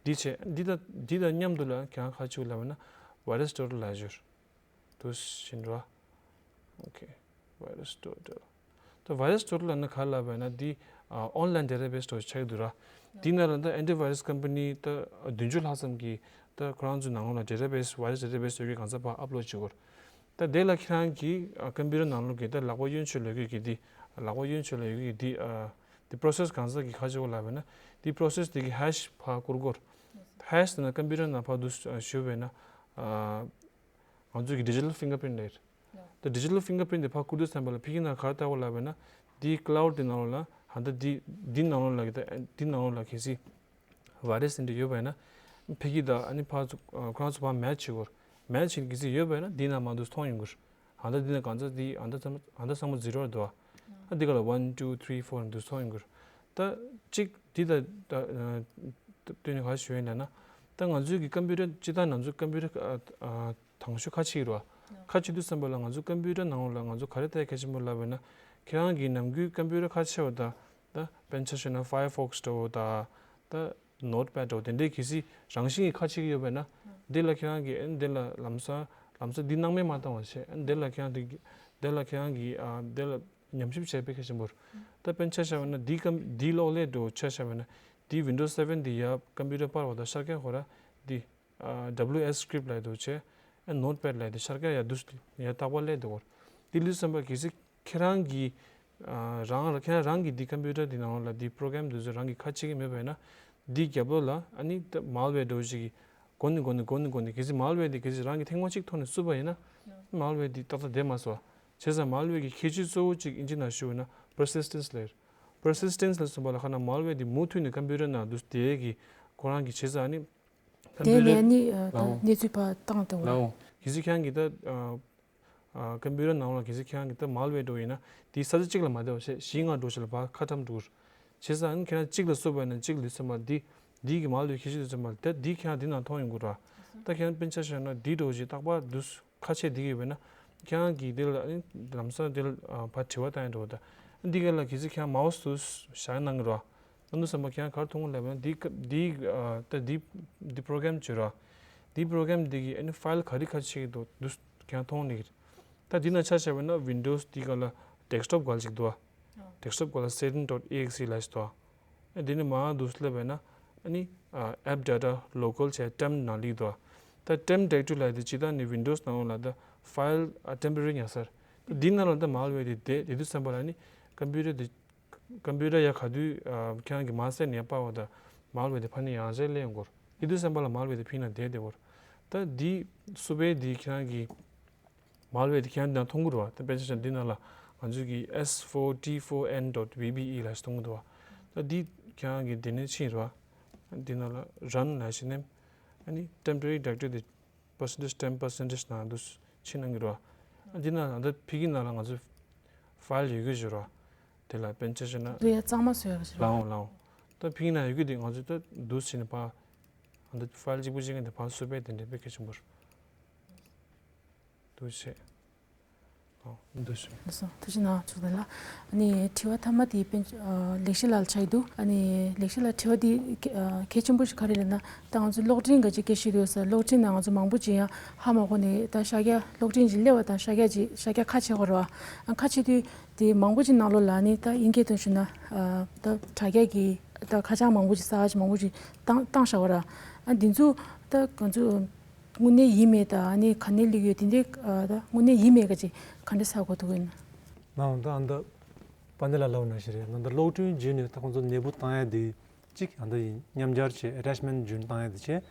འདི་བྱས། འདི་དང་འདི་དང་མཉམ་དུ་ལ་ཁྱེད་རང་ཁ་ཆུ་ལབ་ན་ཝའི་རས་ཊོ་ཊལ་ལ་བཞུར། དུས་ཕྱིན་འགྲོ། ཨོ་ཁེ། ཝའི་རས་ཊོ་ཊལ། ད་ཝའི་རས་ཊོ་ཊལ་ལབ་ན་ག་ལབ་ན་འདི་ཨ་ཨོན་ལའིན་ཌེ་ཊ་བེ་སི་འདྲ་བོ་ཆགས་ཀྱི་འདུག་ར། འདི་ནང་ལ་ད་ཨེན་ཊི་ཝའི་རས་ཀམ་པ་ནི་ད་བདུན་ཅུ་ལྷག་ཙམ་གྱི་ད་ཁོ་རང་ཚོའི་ནང་ལོགས་ལ་ཌེ་ཊ་བེ་སི་ཝའི་རས་ཌེ་ཊ་བེ་སི་ཡོད་མཁན་གང་ས་ཕར་ཨབ་ལོཌ་བྱེད་དགོས། ད་དེ་ལ་ཁྱེད་རང་གི་ཨ་ཀམ་པུ་ཊར་ནང་ལོགས་ཀྱི་ད་ལག་པ་གཡོན་ཕྱོགས་ལ་ཡོད་ཀྱི་འདི་ལག་པ་གཡོན་ཕྱོགས་ལ་ཡོད་ཀྱི་འདི་ཨ་འདི་པོ་རོ་སེ་སི་གང་ས་གི་ཁ་ཆེ་བོ་ལབ་ན་འདི་པོ་རོ་སེ་སི་དེ་གི་ཧེ་ཤི་ཕར་བསྐུར་དགོས། ཧེ་ཤི་དེ་ན་ཀམ་པུ་ཊར་ནང་ཕར་དུ་ཞུ་བས་ན་ཨ་ང་ཚོ་གི་ཌི་ཇི་ཊལ་ཕིང་གར་པི་རིན་ཊི་ལབ་ཡོད། ད་ཌི་ཇི་ཊལ་ཕིང་གར་པི་རིན་ཊི་དེ་ཕར་བསྐུར་དུས་ཙམ་པ་ལ་ཕ་གི་ནང་ག་རེ་བལྟ་དགོས་ལབ་ན་འདི་ཀ་ལའུཌ་དེ་ནང་ལོགས་ལ་ཧ་ད་འདི་འདི་ནང་ལོགས་ལ་གི་ད་འདི་ནང་ལོགས་ལ་གལ་སྲིད་ཝའི་རས་འདི་འདྲ་ཡོད་པ་ཡིན་ན། ཕ་གི་དང་ཨ་ནི་ཕར་ཚུར་ཁོ་རང་ཚོ་ཕར་མེ་ཆི་བྱེད་དགོས། མེ་ཆི་གལ་སྲིད་ཡོད་པ་ཡིན་ན་འདི་ན་མར་འདུག་མཐོང་ཡོང་གི་རེད། ཨ་ད་འདི་ན་གང་ཚ་འདི་ཨ་ད་ཚང་མ་ཨ་ད་ཚང་མ་ཛི་རོ་འདུག་ཨ། ཨ་འདི་ག་ལ་ཝན་ཊུ་ཐི་རི་ཕོར་འདུག་མཐོང་ཡོང་གི་རེད། ད་གཅིག་འདི་ད་ད་ཨ་སྟོན་ནས་ག་ཞུ་ཡིན་ལབ་ན། ད་ང་ཚོའི་གི་ཀམ་པུ་ཊར་སྤྱིར་བཏང་ང་ཚོའི་ཀམ་པུ་ཊར་ཨ་ཨ་དང་ཤོས་ཁ་ཆེ་རེད་བ། ཁ་ཆེ་དུས་ཙམ་པ་ལ་ང་ཚོ་ཀམ་པུ་ཊར་ནང་ལོགས་ལ་ང་ཚོ་ག་རེ་ལྟ་ཡ་གལ་ཆེན་པོ་ལབ་པ་ཡིན་ན། ཁྱེད་རང་གི་ནམ་རྒྱུན་ཀམ་པུ་ཊར་ཁ་ཆེ་བ་དང་། ད་དཔེར་ན་ཆ་བཞག་ན་ཕ་ཡར་ཕོག་སི་འདྲ་བོ་དང་། ད་ནོཊ་པེཌ་འདྲ་བོ་དེ་འདྲའི་གལ་སྲིད་རང་བཞིན་གྱིས་ཁ་ཆེ་གི་ཡོད་པ་ཡིན་ན། འདི་ལ་ཁྱེད་རང་གིས་ཨ་ནི་འདི་ལ་ལམ་སང་ལམ་སང་འདི་སྣང་མེད་མ་བཏང་བ་བྱས། ཨ་ནི་འདི་ལ་ཁྱེད་རང་གིས་འདི་ལ་ཁྱེད་རང་གིས་ཨ་འདི་ལ་ཉམས་ཞིབ་བྱས་པའི་གལ་ཆེན་པོ་རེད། ད་དཔེར་ན་ཆ་བཞག་པ་ན་འདི་ཀམ་འདི་གློག་ཀླད་འདྲ་བོ་ཆ་བཞག་པ་ན་འདི་ཝིན་ཌོ་སེ་ཝེན་འདི་ཡ་ཀམ་པུ་ཊར་པར་བ་དང་ཤར་རྒྱག་ཁོ་ར་འདི། ཨ་ཌབ་ལིའུ་ཨེ་སི་སི་ཀི་རིབ་ཊི་ལབ་ཡ་འདུག་བྱས། ཨ་ནོཊ་པེཌ་ལབ་ཡ་འདི་ཤར་རྒྱག་ཡ་འདུག་ཡ་རྟག་པར་སླེབས་འདུག་གོ། འདི་ལུས་བསམ་པ་གལ་སྲིད་ཁྱེད་རང་གིས་ཨ་རང་ཁྱེད་རང་གིས་འདི་ཀམ་པུ་ཊར་འདི་ནང་ལ་འདི་པོ་རོ་གྷ་རམ་འདི་ཚོ་རང་གིས་ཁ་ཕྱེ་གི་མེད་པ་ཡིན་ན། འདི་རྒྱབ་ལོགས་ལ་ཨ་ནི་ད་མལ་ཝེར་འདྲ་བོ་ཞིག་གིས་འགོ་ནས་འགོ་ནས་འགོ་ནས་འགོ་ནས་གལ་སྲིད་མལ་ཝེར་འདི་གལ་སྲིད་རང་གིས་ཐེངས་མ་གཅིག་ཐོག་ནས་བཙུགས་པ་ཡིན་ན། མལ་ཝེར་འདི་ཏག་ཏག་བསྡད་མ་སོང་། བྱས་ཙང་མལ་ཝེར་གྱི་ཁྱད་ཆོས་གཙོ་བོ་གཅིག་ཨིན་ཇི་ནང་ཞུ་བ་ན་པར་སི་སི་ཊེན་སི་ལབ་ཡ་རེད། པར་སི་སི་ཊེན་སི་ལབ་སོང་པ་ལ་ཁ་ན་མལ་ཝེར་འདི་མུ་མཐུད་ནས་ཀམ་པུ་ཊར་ནང་འདུག་བསྡད་ཀྱི་ཁོ་རང་གི་བྱས་ཙང་ཨ་ནི། ཀམ་པུ་ཊར་ནས་ཨ་ནི་ཨ་ད་ལའོ་གནས་ཚུལ་ཕར་བཏང་བཏང་བ། ལའོ། གལ་སྲིད་ཁྱེད་རང་གིས་ད་ཨ་ཨ་ཀམ་པུ་ཊར་ནང་ལ་གལ་སྲིད་ཁྱེད་རང་གིས་ད་མལ་ཝེར་འདྲ་བོ་ཡིན་ན་དེའི་ས་ཆ་གཅིག་ལ་མ་བསྡད་པ་བྱས་གཞན་ང་འགྲོ་ཆེད་ལ་ཕར་ཁ་ཁྲམ་འགྲོ་གི་རེད། བྱས་ཙང་ཨ་ནི་ཁྱེད་རང་གཅིག་ལ་བཙུགས་པ་ཡིན་ན་གཅིག་ལུས་ཚང་མ་འདི་འདི་གི་མལ་ཝེར་ཁྱད་ཆོས་དུས་ཚང་མ་ད་འདི་ཁྱེད་རང་འདི་ནང་མཐོང་ཡོང་གི་རེད། ད་ཁྱེད་རང་དཔེར་ན་ཆ་བཞག་ན་འདི་འདྲ་བོ་ཞིག་རྟག་པར་འདུག་ཁ་ཕྱེ་འདི་གི་ཡོད་པས་ན། ཁྱེད་རང་གིས་འདི་ལ་ཨ་ནི་ལམ་སང་འདི་ལ་ཨ་ཕར་དྲི་བ་བཏང་ཡ་འགྲོ་བ་དང་། འདི་ག་ལ་གལ་སྲིད་ཁྱེད་རང་མའོ་སི་དུ་བཞག་གནང་གི་རོ། ཨ་ནུ་བསམ་པ་ཁྱེད་རང་ག་རེ་མཐོང་གི་ལབ་ན་འདི་ཀ་འདི་ཨ་ད་འདི་འདི་པོ་རོ་གྷ་རམ་བྱོས་རོ། འདི་པོ་རོ་གྷ་རམ་འདི་གི་ཨ་ནི་ཕའིལ་ག་རེ་ག་རེ་ཆགས་ཀྱི་འདུག་འདུག་ཁྱེད་རང་མཐོང་ནི་གི་རེད། ད་འདི་ན་ཆ་བཞག་པ་ན་ཝིན་ཌོ་སི་འདི་ག་ལ་ཌེ་སི་ཊོབ་ག་ལ་ཅིག་འདུག་ཨ། ཌེ་སི་ཊོབ་ག་ལ་སེ་ཊིང་ཌོཊ་ཨི་ཨེག་སི་ལབ་ཞིག་འདུག་ཨ། ཨ་འདི་ནི་མར་འདུག་སླེབས་པས་ན་ཨ་ནི་ཨ་ཨེབ་ཌེ་ཊ་ལོ་ཀལ་བྱས་ཊེམ་ནང་སླེབས་འདུག་ཨ། ད་ཊེམ་ཌི་རེག་ཊོ་རི་ལབ་དེ་སྤྱིར་བཏང་ནི་ཝིན་ཌོ་སི་ནང་ལོགས་ལ་ད་ཕའིལ་ཨ་ཊེམ་པོ་རེ་རི་ཉར་ས་རེད། ད་འདི་ནང་ལ་ད་མལ་ཝེར་དེ་བསྡད་དེ་དུས་ཙམ་པ་ལ་ནི་ཀམ་པུ་ཊར་དེ་ཀམ་པུ་ཊར་ཡ་ག་དུས་ཨ་ཁྱེད་རང་གི་མ་བསད་ནས་ཡ་སྤར་བ་ད་མལ་ཝེར་དེ་ཕར་ནས་ཡང་རྗེས་སླེབས་ཡོང་གི་རེད། དེ་དུས་ཙམ་པ་ལ་མལ་ཝེར་དེ་ཕིང་ནང་བསྡད་བསྡད་ཡོད་རེད། ད་འདི་སུ་པའི་འདི་ཁྱེད་རང་གི་མལ་ཝེར་དེ་ཁྱེད་རང་འདི་ན་མཐོང་གི་རེད་བ། ད་དཔེར་ན་ཆ་བཞག་ན་འདི་ནང་ལ་ང་ཚོས་ཀྱི་ཨེས་ཕོར་ཊི་ཕོར་ཨེན་ཌོཊ་ཝི་བི་ཨི་ལབ་ཞིག་མཐོང་གི་འདུག་བ། ད་འདི་ཁྱེད་རང་གི་འདི་ནས་ཕྱིན་རེད་བ། འདི་ནང་ལ་རན་ལབ་ཞིག་ནས་ཨ་ནི་ཊེམ་པོ་རེ་རི་ཌི་རེག་ཊོ་རི་དེ་པར་སེན་ཊེཇ་ཊེན་པར་སེན་ཊེཇ་ནང་དུ་ཕྱིན་གནང་གི་རེད་བ། ཨ་འདི་ནང་ད་ཕ་གི་ནང་ལ་ང་ཚོ་ཕའིལ་ཡོད་རྒྱུ་ཞིག་རེད་བ། དེ་ལ་དཔེར་ན་ཆ་བཞག་ན་འདི་ཡ་གཙང་མ་བཟོ་ཡ་ཞིག་རེད། ལའོ་ལའོ། ད་ཕ་གི་ནང་ཡོད་རྒྱུ་དེ་ང་ཚོ་ད་འདུག་བྱས་ནས་ཕར་ཨ་ད་ཕའིལ་གཅིག་པུ་གཅིག་གི་དེ་ཕར་སུ་པའི་དེ་འདྲའི་དཔེ་གལ་ཆེན་པོ་རེད། འདུག་བྱས། ཨོ། འདུག་བྱས། ལགས་སོ། ཐུགས་རྗེ་གནང་ཚོགས་གཙོ་ལགས། ཨ་ནི་དྲི་བ་མཐའ་མ་དེ་དཔེ་ཨ་ལེགས་བཤད་ལགས་ལ་ཆགས་ཀྱི་འདུག་ཨ་ནི་ལེགས་བཤད་ལགས་དྲི་བ་དེ་གལ་ཨ་གལ་ཆེན་པོ་ཞིག་ག་རེ་རེད་ན། ད་ང་ཚོ་གློག་འཕྲིན་ག་ཅིག་སྐད་ཆ་བཤད་དུས་ས་གློག་འཕྲིན་ནང་ང་ཚོ་མང་པོ་ཅིག་ཡང་ཧ་མ་གོ་ནས་ད་ཤར་རྒྱག་གློག་འཕྲིན་ཅིག་སླེབས་པ་དང་ཤར་རྒྱག་ཅིག་ཤར་རྒྱག་ཁ་ཕྱེ་གོ་རེད་བ། ཨ་ཁ་ཕྱེ་དུས་དེ་མང་པོ་ཅིག་ནང་ལོགས་ལ་ནི་ད་དབྱིན་སྐད་ཐོག་ཞུས་ན་ཨ་ད་དྲ་རྒྱ་གི་ད་ཁ་བྱང་མང་པོ་ཅིག་གསར་པ་ཅིག་མང་པོ་ཅིག་བཏང་བཏང་བཞག་པ་རེད། ཨ་འདི་ཚོ་ད་ང་ཚོ་དངོས་གནས་ཡིན་མེད་དང་ཨ་ནི་ག་ནས་སླེབས་ཡོད་དེ་འདྲའི་ཨ་ད་དངོས་གནས་ཡིན་མེད་ག་ཅིག་ག་འདྲ་ཧ་གོ་ཐུབ་ཀྱི་ཡོད་ན། ནའང་ད་ཨ་ད་པ་ཎི་ལགས་ལབ་ནང་བཞིན་རེད། ནང་ད་གློག་འཕྲིན་བརྒྱུད་ནས་ད་ཁོང་ཚོ་ནད་འབུ་བཏང་ཡ་དེ་གཅིག་ཨ་ད་ཡིན། མཉམ་སྦྱར་བྱས་ཨེ་ཊེཆ་མེན་ཊི་བརྒྱུད་བཏང་ཡ་དེ་བྱས།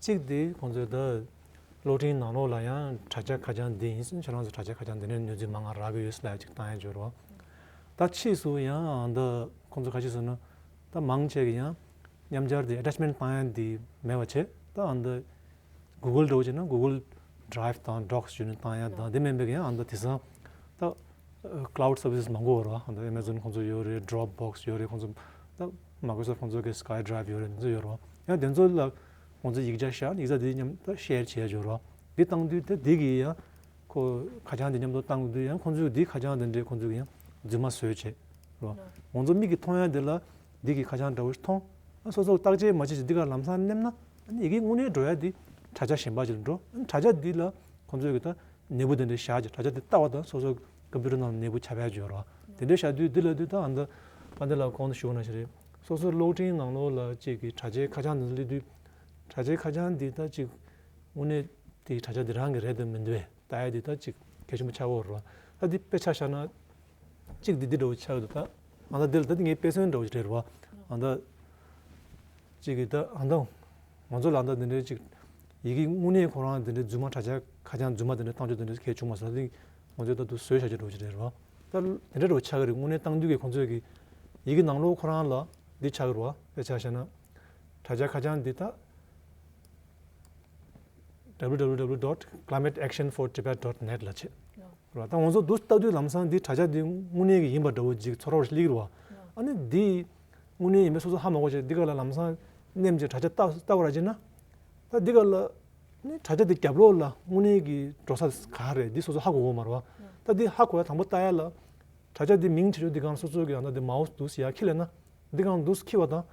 གཅིག་དེ་ཁོང་ཚོས་ད་གློག་འཕྲིན་ནང་ལོགས་ལ་ཡང་དྲ་རྒྱ་ཁ་བྱང་འདི་ཡིན་ཟེར་ཁྱེད་རང་ཚོ་དྲ་རྒྱ་ཁ་བྱང་འདི་ནས་གནས་ཚུལ་མང་ང་རག་གི་ཡོད་ཟེར་ལབ་ཡ་གཅིག་བཏང་ཡ་འབྱོར་བ། ད་ཕྱིས་སུ་ཡང་ཨ་ད་ཁོང་ཚོ་ག་ཅིག་ཟེར་ན་ད་མང་ཆེ་གི་ཡང་མཉམ་སྦྱར་དེ་ཨེ་ཊེཆ་མེན་ཊི་བཏང་ཡ་འདི་མེད་པ་བྱས། ད་ཨ་ད་ Google འདྲ་བོ་བྱས་ན་Google Drive དང་Docs ཞུས་ནས་བཏང་ཡ་དང་དེ་མིན་པའི་ཡང་ཨ་ད་དེང་སང་ད་cloud services མང་པོ་ཡོད་རེད་བ། ཨ་ད་Amazon ཁོང་ཚོ་ཡོད་རེད། Dropbox ཡོད་རེད། ཁོང་ཚོ་ད་Microsoft ཁོང་ཚོ་གི SkyDrive ཡོད་རེད། དེ་ཚོ་ཡོད་རེད་བ། ཡང་དེ་ཚོ་ལ་ཁོང་ཚོ་ཡིག་ཆ་བཞག་ཡིག་ཚད་དེ་མཉམ་ད་share བྱས་ཡོད་རེད་བ། འདི་བཏང་དུས་ད་འདི་གི་ཡང་ཁོ་ཁ་བྱང་འདི་མཉམ་དུ་བཏང་དུས་ཡང་ཁོང་ཚོས་འདི་ཁ་བྱང་འདི་འདྲས་ཁོང་ཚོས་ཡང་རྫུན་མ་བཟོས་བྱས་རེད་བ། ང་ཚོ་མིག་གིས་མཐོང་ཡ་འདི་ལ་འདི་གི་ཁ་བྱང་འདྲ་བོ་ཞིག་མཐོང་། ཨ་སོ་སོ་བརྟག་དཔྱད་མ་བྱེད་ཅིག་འདི་ག་ལམ་སང་མནན་ན་ཨ་ནི་ཡི་གེ་དངོས་གནས་འགྲོ་ཡ་འདི་དྲ་ཇག་གཞན་པ་ཅིག་ལ་འགྲོ། ཨ་ནི་དྲ་ཇག་འདི་ལ་ཁོང་ཚོས་གི་ད་ནད་འབུ་དེ་འདྲ་བཞག་ཅིག་དྲ་ཇག་འདི་ལྟ་བ་དང་སོ་སོ་ཀམ་པུ་ཊར་ནང་ནད་འབུ་ཁྱབ་ཡ་ཅིག་ཡོད་རེད་བ། དེ་འདྲ་བཞག་དུས་འདི་ལ་དུས་ད་ཨ་ད་པ་འདི་ལ་གོང་དུ་ཞུ་བ་ནང་བཞིན་རེད། སོ་སོ་གློག་འཕྲིན་ནང་ལོགས་ལ་ཅིག་གི་དྲ་ཇག་ཁ་བྱང་འདི་སླེབས་དུས་དྲ་ཇག་ཁ་བྱང་འདི་ད་ཅིག་དངོས་གནས་དེ་དྲ་ཇག་འདི་རང་གི་རེད་དམ་མི་འདུག་བས། ལྟ་ཡ་འདི་ད་ཅིག་གལ་ཆེན་པོ་ཆགས་ཡོད་རེད་བ། ད་འདི་དཔེ་ཆ་བཞག་ན། གཅིག་འདི་འདི་འདྲ་བོ་ཆགས་ཡོད་འདུག་ད། ཨ་ད་འདི་ལ་ད་འདི་ངའི་དཔེ་མཚོན་འདྲ་བོ་ཞིག་རེད་བ། ཨ་ད། གཅིག་གིས་ད་ཨ་ད། ང་ཚོ་ལ་ཨ་ད་འདི་འདྲའི་གཅིག་ཡི་གེ་དངོས་གནས་ཁོ་རང་འདི་འདྲའི་རྫུན་མ་དྲ་ཇག་ཁ་བྱང་རྫུན་མ་འདི་འདྲ་བཏང་རྒྱུ་འདི་འདྲ་གལ་བྱུང་མ་སོང་། ད་འདི་ང་ཚོས་ད་དུང་བཟོས་བཞག་རྒྱུ་འདྲ་བོ་ཞིག་རེད་བ། ད་འདི་འདྲ་འདྲ་བོ་ཆགས་ཀྱི་རེད། དངོས་གནས་བཏང་དུས་ཀྱི་ཁོང་ཚོས་ཀྱི་ཡི་གེ་ནང་ལོགས་ཁོ་རང་ལ་འདི་ཆགས་ཀྱི་རེད་བ། དཔེ་ཆ་བཞག་ན། དྲ་ཇག་ཁ་བྱང་འདི་ད། W W W dot climate action for Tibet dot net ལ་བྱེད། རེད་བ། ད་ང་ཚོ་འདུག་ལྟ་དུས་ལམ་སང་འདི་དྲ་ཇག་འདི་དངོས་གནས་ཀྱི་ཡིན་པ་འདྲ་བོ་ཅིག་ཚོར་བ་ཞིག་སླེབས་ཀྱི་རེད་བ། ཨ་ནི་འདི་དངོས་གནས་ཡིན་པའི་སོ་སོ་ཧ་མ་གོ་བྱས་འདི་ག་ལ་ལམ་སང་མནན་བྱས་དྲ་ཇག་ལྟ་ལྟ་བ་ར་བྱས་ན། ད་འདི་ག་ལ་ནི་དྲ་ཇག་འདི་རྒྱབ་ལོགས་ལ་དངོས་གནས་ཀྱི་འགྲོ་ས་ག་རེད་འདི་སོ་སོ་ཧ་གོ་གོ་མ་རེད་བ། ད་འདི་ཧ་གོ་ཡ་དང་པོ་ལྟ་ཡ་ལ། དྲ་ཇག་འདི་མིང་བྲིས་རྒྱུ་འདི་གང་སོ་སོ་གི་ཡང་ན་འདི་མའོ་སི་འདུག་སེ་ཡར་འཁྱེར་ལབ་ན། འདི་གང་འདུག་སེ་འཁྱེར་བ་དང་།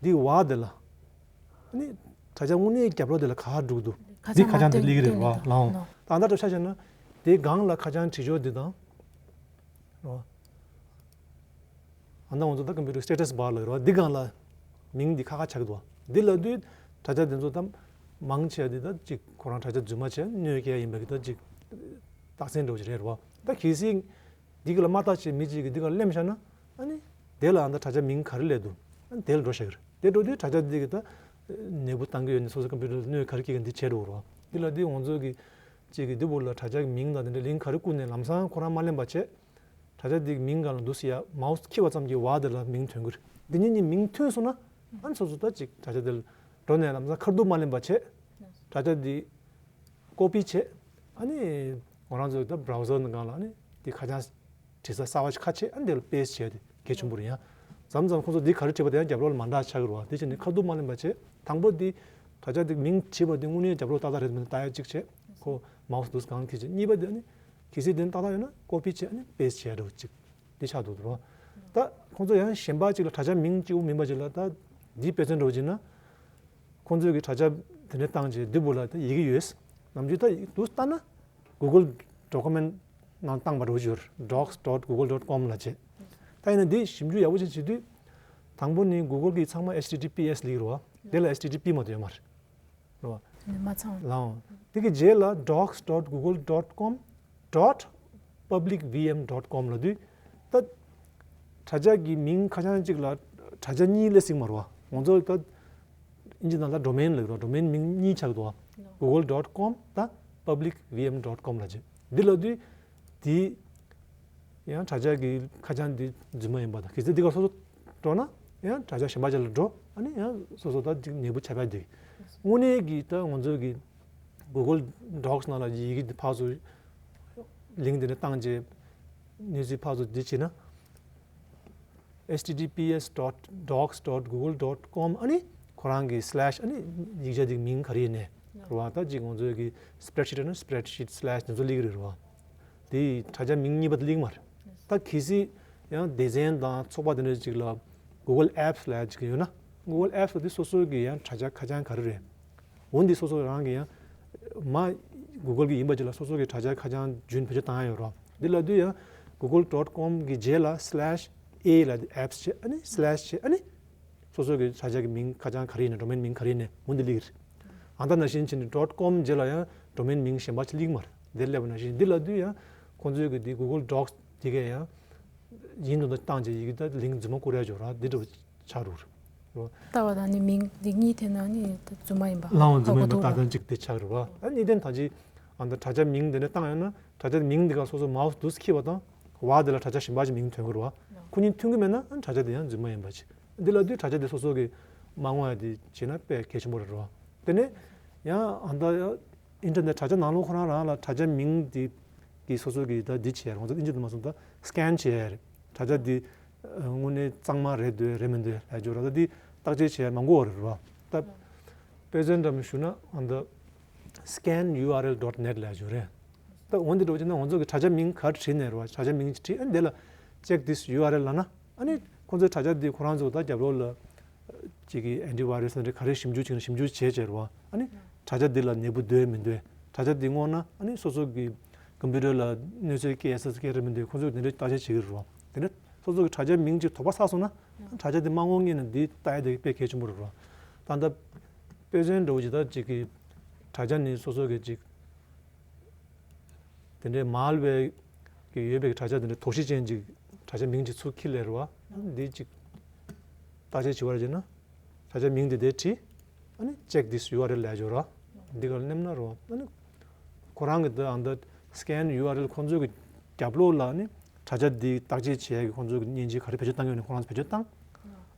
འདི་བ་དེ་ལ། ནི་དྲ་ཇག་དངོས་གནས་རྒྱབ་ལོགས་དེ་ལ་ག་པར་འགྲོ་གི་འདུག་ཁ་འདི་བྱང་ཁ་བྱང་དེ་མ་སླེབས་ཀྱི་རེད་བ་སྟོན་ལའང་། ད་ལྟ་འདྲ་ཆ་བཞག་ན། དེ་སྒང་ལ་ཁ་བྱང་བྲིས་ཆོག་འདི་དང་། རོ། ཨ་ན་ང་ཚོ་ད་ཀམ་པུ་ཊར་སི་ཊེ་ཊས་བར་ལ་རོ་འདི་སྒང་ལ། མིང་འདི་ཁ་ཁ་ཆགས་འདུག་འདི་ལ་དུས་དྲ་ཇག་དེ་ཚོ་ད་མང་ཆེ་བ་འདི་ད་ཅིག་ཁོ་རང་དྲ་ཇག་རྫུན་མ་བྱས་གནོད་སྐྱེལ་ཡིན་པ་གི་ད་ཅིག་རྟགས་མཚན་འདྲ་བོ་ཅིག་རེད་རོ། ད་གལ་སྲིད། འདི་ག་ལ་མ་བརྟག་བྱས་མི་གཅིག་གིས་འདི་ག་ལ་གླེམ་བཞག་ན། ཨ་ནི། དེ་ལ་ཨ་ད་དྲ་ཇག་མིང་ག་རེ་སླེབས་འདུག་ཨ་ནི་དེ་ལ་འགྲོ་བཞག་གི་རེད། དེ་འགྲོ་དུས་དྲ་ཇག་འདི་གིས་ད། ནད་འབུ་བཏང་གི་ཡོད་ནི་སོ་སོ་ཀམ་པུ་ཊར་ལ་གནོད་ག་རེ་སྐྱེལ་གི་འདི་བྱས་འགྲོ་གི་རེད་བ། འདི་ལ་འདི་ང་ཚོ་གི། གཅིག་གིས་འདི་བུ་ལ་དྲ་ཇག་གི་མིང་དང་དེ་འདྲའི་ལིང་ག་རེ་བསྐུར་ནས་ལམ་སང་ཁོ་རང་མ་གླེམ་པ་བྱས། དྲ་ཇག་འདི་གི་མིང་སྒང་ལ་འདུག་སེ་ཡ་མའོ་སི་འཁྱེར་བ་ཙམ་གྱིས་བ་དེ་ལ་མིང་ཐོན་གི་རེད། འདི་གཉིས་གཉིས་མིང་ཐོན་སོང་ན། ཨ་ནི་སོ་སོ་ད་ཅིག་དྲ་ཇག་དེ་ལ་འགྲོ་ནས་ལམ་སང་ཁ་ཐུག་མ་གླེམ་པ་བྱས། དྲ་ཇག་འདི་ཀོ་པི་བྱས། ཨ་ནི་ང་རང་ཚོ་ད་བྷ་རའུ་ཟར་ནང་སྒང་ལ་ཨ་ནི་འདི་ཁ་བྱང་བྲིས་ས་གསར་བ་ཞིག་ཁ་ཕྱེ། ཨ་ནི་དེ་ལ་པེ་སི་ཊི་བྱས་ཏེ་གལ་ཆེན་པོ་རེད་ཡ། མཚམས་མཚམས་ཁོང་ཚོ་འདི་ག་རེ་བྲིས་པ་དེ་ཡང་རྒྱབ་ལོགས་ལ་མ་འདྲ་ཆགས་ཀྱི་རེད་བ། དེ་བྱས་ནས་ཁ་ཐུག་མ་གླེམ་པ་བྱས། དང་པོ་འདི་དྲ་ཇག་འདི་མིང་བྲིས་པ་འདི་དངོས་གནས་རྒྱབ་ལོགས་ཏག་ཏག་རེད་མིན་ལྟ་ཡ་གཅིག་བྱས། ཁོ་མའོ་སི་འདུག་སེ་གང་འཁྱེར་བྱས། གཉིས་པ་འདི་ཨ་ནི་གལ་སྲིད་དེ་ནི་ཏག་ཏག་ཡོད་ན་ཀོ་པི་བྱས་ཨ་ནི་པེ་སི་ཊི་བྱས་འདྲ་བོ་གཅིག་འདི་ཆགས་འདུག་རོ། ད་ཁོང་ཚོ་ཡང་གཞན་པ་གཅིག་ལ་དྲ་ཇག་མིང་གཅིག་པོ་མིན་པ་ཅིག་ལ་ད་འདི་དཔེ་མཚོན་འདྲ་བོ་བྱས་ན། ཁོང་ཚོས་ཀྱི་དྲ་ཇག་དེ་འདྲ་བཏང་རྗེས་འདི་བུ་ལ་ད་ཡི་གེ་ཡོད། ནམ་རྒྱུན་ད་འདུག་ལྟ་ན་Google document ནང་བཏང་པ་འདྲ་བོ་ཅིག་ཡོད་རེད། docs dot google dot com ལ་བྱས། ད་ཡིན་ན་འདི་ཞིབ་འཇུག་ཡག་པོ་ཅིག་བྱེད་དུས། དང་པོ་ནི་Google གི་ཚང་མ་H T T P S ལབ་ཀྱི་རེད་བ། དེ་ལ་H T T P མ་གཏོགས་ཡོད་མ་རེད། རེད་བ། མ་ཚང་། ལའང་། དེ་གི་རྗེས་ལ་docs dot google dot com dot public V M dot com ལབ་དུས། ད། དྲ་ཇག་གི་མིང་ཁ་བྱང་གཅིག་ལ་དྲ་ཇག་གཉིས་སླེབས་སྲིད་མ་རེད་བ། ང་ཚོ་ད། ཨིན་ཇི་ནང་ལ་domain ལབ་ཀྱི་རེད་བ། domain མིང་གཉིས་ཆགས་འདུག་བ། google dot com དང་public V M dot com ལབ་བྱས། འདི་ལབ་དུས། དེ། ཡང་དྲ་ཇག་གི་ཁ་བྱང་འདི་རྫུན་མ་ཡིན་པ་དང་གལ་སྲིད་འདི་ག་སོ་སོ་འགྲོ་ན་ཡང་དྲ་ཇག་གཞན་པ་ཅིག་ལ་འགྲོ། ཨ་ནི་ཡང་སོ་སོ་ད་ཅིག་ནད་འབུ་ཆ་བ་འདི་དངོས་གནས་ཀྱི་ད་ང་ཚོ་གི་Google Docs ནང་ལ་ཡི་གེ་འདི་ཕར་ཚུར་ལིང་ཀི་འདི་ནས་བཏང་རྗེས་གནས་ཚུལ་ཕར་ཚུར་འདི་བྱས་ན། H T T P S dot docs dot google dot com ཨ་ནི་ཁོ་རང་གི་slash ཨ་ནི་ཡིག་ཆ་འདི་མིང་ག་རེ་ཡིན་ནས་རེད་བ། ད་ཅིག་ང་ཚོ་གི་spreadsheet ཨ་ནི་spreadsheet slash འདི་ཚོ་སླེབས་ཀྱི་རེད་བ། དེ་དྲ་ཇག་མིང་གཉིས་པ་དེ་ལེགས་མ་རེད། ད་གལ་སྲིད་ཡང་སྡེ་ཚན་དང་ཚོགས་པ་དེ་འདྲ་ཅིག་ལ་Google Apps ལབ་ཅིག་ཡོད་ན། Google Apps ལ་དེ་སོ་སོ་གི་ཡང་དྲ་ཇག་ཁ་བྱང་ག་རེ་རེད། འོན་ཏེ་སོ་སོ་རང་གི་ཡང་མ་Google གི་ཡིན་པ་ཅིག་ལ་སོ་སོ་གི་དྲ་ཇག་ཁ་བྱང་རྒྱུན་བེད་སྤྱོད་བཏང་ཡ་ཡོད་རོགས། འདི་ལ་དུས་ཡང་google dot com གི་རྗེས་ལ་slash a ལ་apps བྱས་ཨ་ནི་slash བྱས་ཨ་ནི། སོ་སོ་གི་དྲ་ཇག་གི་མིང་ཁ་བྱང་ག་རེ་ཡིན་ན་domain མིང་ག་རེ་ཡིན་ན་འོན་ཏེ་ལེགས་རེད། ཨ་ད་ནང་བཞིན་བྱས་ནས་dot com རྗེས་ལ་ཡང་domain མིང་གཞན་པ་ཅིག་ལེགས་མ་རེད། འདིར་སླེབས་པ་ནང་བཞིན་འདི་ལ་དུས་ཡང་ཁོང་ཚོའི་གི་འདི་google docs འདི་གས་ཡང་ཡིན་དུ་བཏང་རྗེས་ཡི་གེ་ད་ལིང་རྫུན་མ་བསྐུར་ཡ་ཡོད་ར་འདི་འདྲ་བོ་ཆགས་འགྲོ་རེད། ལྟ་བ་དང་ནི་མིང་འདི་གཉིས་དེ་ནང་ནི་རྫུན་མ་ཡིན་པ་ལའང་རྫུན་མ་ཡིན་པ་ཧ་གོ་ཐུབ་ལ། ཏག་ཏག་ཅིག་དེ་ཆགས་རེད་བ། ཨ་གཉིས་ལྡན་ད་ཅི་ཨ་ད་དྲ་ཇག་མིང་འདི་ནས་བཏང་ཡོད་ན་དྲ་ཇག་མིང་འདི་ག་སོ་སོ་མའོ་སི་འདུག་སེ་འཁྱེར་བ་དང་བ་དེ་ལ་དྲ་ཇག་གཞན་པ་ཅིག་མིང་ཐོན་གི་རེད་བ། ཁོ་གཉིས་མཐུན་གི་མེད་ན་ཨ་དྲ་ཇག་དེ་ཡང་རྫུན་མ་ཡིན་པ་ཅིག་འདི་ལ་དུས་དྲ་ཇག་དེ་སོ་སོ་གི་མ་དངོས་ཡ་དེ་བྱས་ན་དཔེ་གལ་ཆེན་པོ་རེད་བ། དེ་ནས་ ཡང་ཨ་ད་ཨིན་ཊར་ནེཊ་དྲ་རྒྱ་ནང་ལོགས་ཁོ་རང་རང་ལ་དྲ་རྒྱ་མིང་འདི་གི་སོ་སོ་གི་ད་འདི་བྱས་རེད། ང་ཚོ་ཨིན་ཇི་དུ་མ་སོང་ད་སི་ཀེན་བྱས་རེད། དྲ་རྒྱ་འདི་དངོས་གནས་གཙང་མ་རེད་འདུག་རེད་མི་འདུག་ལབ་རྒྱུ་རེད། ད་འདི་བརྟག་དཔྱད་བྱས་མང་པོ་རེད་རོ། ད་དཔེ་མཚོན་འདྲ་མི་ཞུ་ན་ཨ་ད་scan U R L dot net ལབ་རྒྱུ་རེད། ད་འོན་ཏེ་འགྲོ་བྱས་ན་ང་ཚོ་གི་དྲ་རྒྱ་མིང་ག་རེ་བྲིས་ནས་རེད་བ། དྲ་རྒྱ་མིང་ཅིག་བྲིས་ཨ་ནི་དེ་ལ་check this U R L ལབ་ན་ཨ་ནི་ཁོང་ཚོའི་དྲ་རྒྱ་འདི་ཁོ་རང་ཚོ་ད་རྒྱབ་ལོགས་ལ་ཅིག་གི་antivirus ནང་ག་རེ་ཞིབ་འཇུག་བྱས་ན་ཞིབ་འཇུག་བྱས་བྱས་རེད་བ། ཨ་ནི་དྲ་རྒྱ་འདི་ལ་ནད་འབུ་འདུག་མི་འདུག་དྲ་རྒྱ་འདི་སྔོག་ན་ཨ་ནི་སོ་སོ་གི་computer ལ་གནོད་འཚེ་སྐྱེལ་ས་སྐྱེལ་རེད་མི་འདུག་ཁོང་ཚོས་དེ་འདྲའི་བརྟག་དཔྱད་བྱེད་ཀྱི་རེད་བ། དེ་འདྲ་སོ་སོ་གི་དྲ་རྒྱ་མིང་ཅིག་དོགས་པ་ཟ་སོང་ན་དྲ་རྒྱ་འདི་མ་སྔོག་སྔོན་ནས་འདི་ལྟ་ཡ་དེ་དཔེ་གལ་ཆེན་པོ་རེད་བ། ད་ལྟ་དཔེ་མཚོན་འདྲ་བོ་ཅིག་ད་ཅིག་གི་དྲ་རྒྱ་ནི་སོ་སོ་གི་ཅིག་དེ་འདྲའི་malware གི་ཡོད་པའི་དྲ་རྒྱ་དེ་འདྲའི་དོགས་གཞི་ཅན་ཅིག་དྲ་རྒྱ་མིང་ཅིག་ཚུར་ཁྱེར་སླེབས་རེད་བ། འདི་ཅིག་བརྟག་དཔྱད་བྱེད་པར་བྱས་ན་དྲ་རྒྱ་མིང་དེ་དེ་བྲིས། ཨ་ནི་check this U R L ལབ་ཡ་ཅིག་ཡོད་རེད་བ། འདི་ག་ལ་མནན་ན་རེད་བ། ཨ་ནི་ཁོ་རང་གི་ད་ཨ་ད་scan U R L ཁོང་ཚོའི་གི་རྒྱབ་ལོགས་ལ་ཨ་ནི་དྲ་རྒྱ་འདི་བརྟག་དཔྱད་བྱེད་ཡ་གི་ཁོང་ཚོའི་གི་མཉེན་ཆས་ག་རེ་བེད་སྤྱོད་བཏང་གི་ཡོད་ན་ཁོ་རང་ཚོ་བེད་སྤྱོད་བཏང་།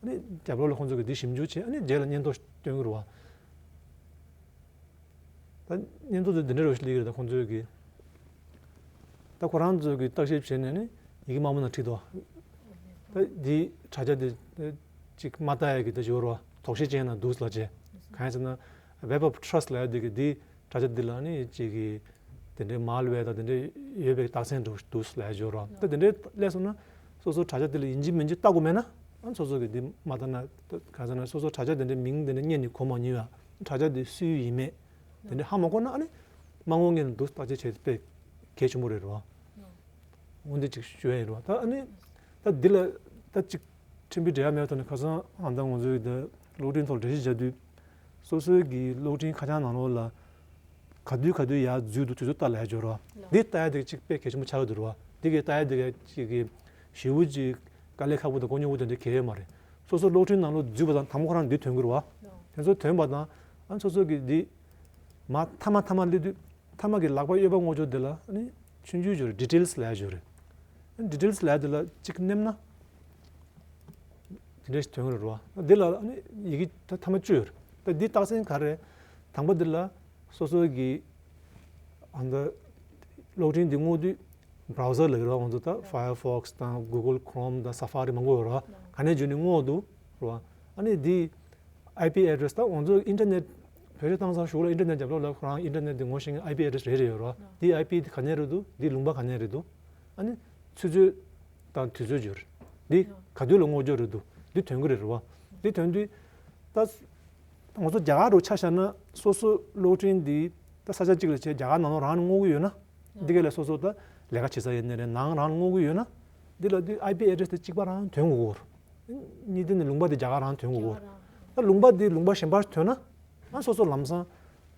ཨ་ནི་རྒྱབ་ལོགས་ལ་ཁོང་ཚོ་གི་འདི་ཞིབ་འཇུག་བྱས་ཨ་ནི་རྗེས་ལ་སྙན་ཐོ་སྟོན་གི་རེད་བ། ད་སྙན་ཐོ་དེ་འདི་འདྲ་རེ་ཞིག་སླེབས་ཀྱི་རེད། ད་ཁོང་ཚོའི་གི་ད་ཁོ་རང་ཚོའི་གི་བརྟག་ཞིབ་བྱས་ནས་ནི་ཡི་གེ་དམར་པོ་ནང་བྲིས་འདུག་ད་འདི་དྲ་རྒྱ་དེ་ཅིག་མ་ལྟ་ཡ་གི་ད་ཞོར་བ་དོགས་གཞི་ཅན་ན་འདུག་ལབ་བྱས། གང་ཡིན་ཟེར་ན་Web of Trust ལབ་ཡ་དེ་གི་འདི་དྲ་རྒྱ་འདི་ལ་ནི་ཅིག་གི་དེ་འདྲའི་malware དང་དེ་འདྲའི་ཡོད་པའི་རྟགས་མཚན་འདྲ་བོ་འདུག་ལབ་ཡ་ཞོར་བ། ད་དེ་འདྲའི་སླེབས་སོང་ན་སོ་སོ་དྲ་རྒྱ་དེ་ལ་ཡིན་གཅིག་མིན་གཅིག་ལྟ་དགོས་མེད་ན་ཨ་སོ་སོ་གི་འདི་མ་ལྟ་ན་གང་ཟེར་ན་སོ་སོ་དྲ་རྒྱ་དེ་འདྲའི་མིང་དེ་འདྲ་རྙེད་ནས་གོ་མ་མྱོང་ཡ། དྲ་རྒྱ་དེ་སུའི་ཡིན་མེད་དེ་འདྲ་ཧ་མ་གོ་ན་ཨ་ནི་མ་ངོ་ངས་ནས་འདུག་བརྟག་དཔྱད་བྱེད་དཔེ་གལ་ཆེན་པོ་རེད་རོ། འོན་ཏེ་ཅིག་ཞུ་ཡ་ཡིན་རོ། ད་ཨ་ནི་ད་འདི་ལ་ད་ཅིག་ཕྲན་བུ་འབྲེལ་བ་མེད་དོ་ནི་ཁ་སང་ཨ་ད་ང་ཚོའི་ད་གློག་འཕྲིན་ཐོག་འགྲེལ་བཤད་བྱ་དུས་སོ་སོའི་གི་གློག་འཕྲིན་ཁ་བྱང་ནང་ལོགས་ལ་ག་དུས་ག་དུས་ཡར་འཛུལ་འདུག་དུས་ཚོད་ལྟ་ལ་ཡ་འབྱོར་རོ། འདི་ལྟ་ཡ་དེ་ཅིག་དཔེ་གལ་ཆེན་པོ་ཆགས་ཀྱི་འདུག་རོ། འདི་གི་ལྟ་ཡ་དེ་ག་ཅིག་གི་ཞེ་པོ་ཅིག་དཀའ་ལས་ཁག་པོ་དང་དཀའ་རྙོག་པོ་དེ་འདྲ་གལ་ཡོད་མ་རེད། སོ་སོ་གློག་འཕྲིན་ནང་ལོགས་འཛུལ་བ་དང་དང་པོ་ཁོ་རང་འདི་ཐོན་གྱི་རེད་བ། དེ་ཚོ་ཐོན་པ་དང་ཨ་སོ་སོ་གི་འདི་མ་མཐའ་མ་མཐའ་མ་སླེབས་དུས་མཐའ་མ་གི་ལག་པ་གཡས་པ་སྔོག་ཕྱོགས་འདི་ལ་ཨ་ནི་ཆུང་ཆུང་ཅིག་རེད། details ལབ་ཡ་ཅིག་ཡོད་རེད། details ལབ་ཡ་འདི་ལ་གཅིག་མནན་ན་འདི་འདྲ་ཞིག་ཐོན་གྱི་རེད་བ། འདི་ལ་ཨ་ནི་ཡི་གེ་ད་མཐའ་མ་བཅུ་ཡོད་རེད། ད་འདི་རྟགས་མཚན་ག་རེ་རེད། དང་པོ་འདི་ལ་སོ་སོ་གི་ཨ་ད་གློག་འཕྲིན་འདི་སྔོག་དུས་browser ལབ་ཀྱི་རེད་བ། ང་ཚོ་ད་Firefox དང་Google Chrome དང་Safari མང་པོ་ཡོད་རེད་བ། ག་ནས་བརྒྱུད་ནས་སྔོག་འདུག་རེད་བ། ཨ་ནི་འདི་I P address ད་ང་ཚོ་ཨིན་ཊར་ནེཊ་བེད་སྤྱོད་བཏང་ས་གཞུག་ལ་ཨིན་ཊར་ནེཊ་རྒྱབ་ལོགས་ལ་ཁོ་རང་ཨིན་ཊར་ནེཊ་འདི་ངོ་ཤེས་མཁན་I P address རེ་རེ་ཡོད་རེད་བ། འདི་I P འདི་ག་ནས་རེད་འདུག་འདི་ལུང་པ་ག་ནས་རེད་འདུག་ཨ་ནི་ཆུ་ཚོད་དང་དུས་ཚོད་བརྗོད་རེད། འདི་ག་དུས་ལ་སྔོག་སྦྱོར་རེད་འདུག་འདི་ཐོན་གྱི་རེད་རེད་བ། འདི་ཐོན་དུས་ད་ང་ཚོ་རྒྱ་གར་རུ་ཆ་བཞག་ན་སོ་སོ་གློག་འཕྲིན་འདི་ད་ས་ཆ་གཅིག་ལ་བྱས་རྒྱ་གར་ནང་ལོགས་རང་ནས་སྔོག་གི་ཡོད་ན་འདི་ག་ལས་སོ་སོ་ད་ལས་ཀ་བྱེད་ས་ཡིན་ནའི་རེད་ནང་རང་ནས་སྔོག་གི་ཡོད་ན་འདི་ལ་འདི་I P address དེ་གཅིག་པ་རང་ཐོན་དགོས་གོ། གཉིས་དེ་ནི་ལུང་པ་དེ་རྒྱ་གར་རང་ཐོན་དགོས་གོ། ད་ལུང་པ་དེ་ལུང་པ་གཞན་པར་ཐོན་ན་ཨ་སོ་སོ་ལམ་སང་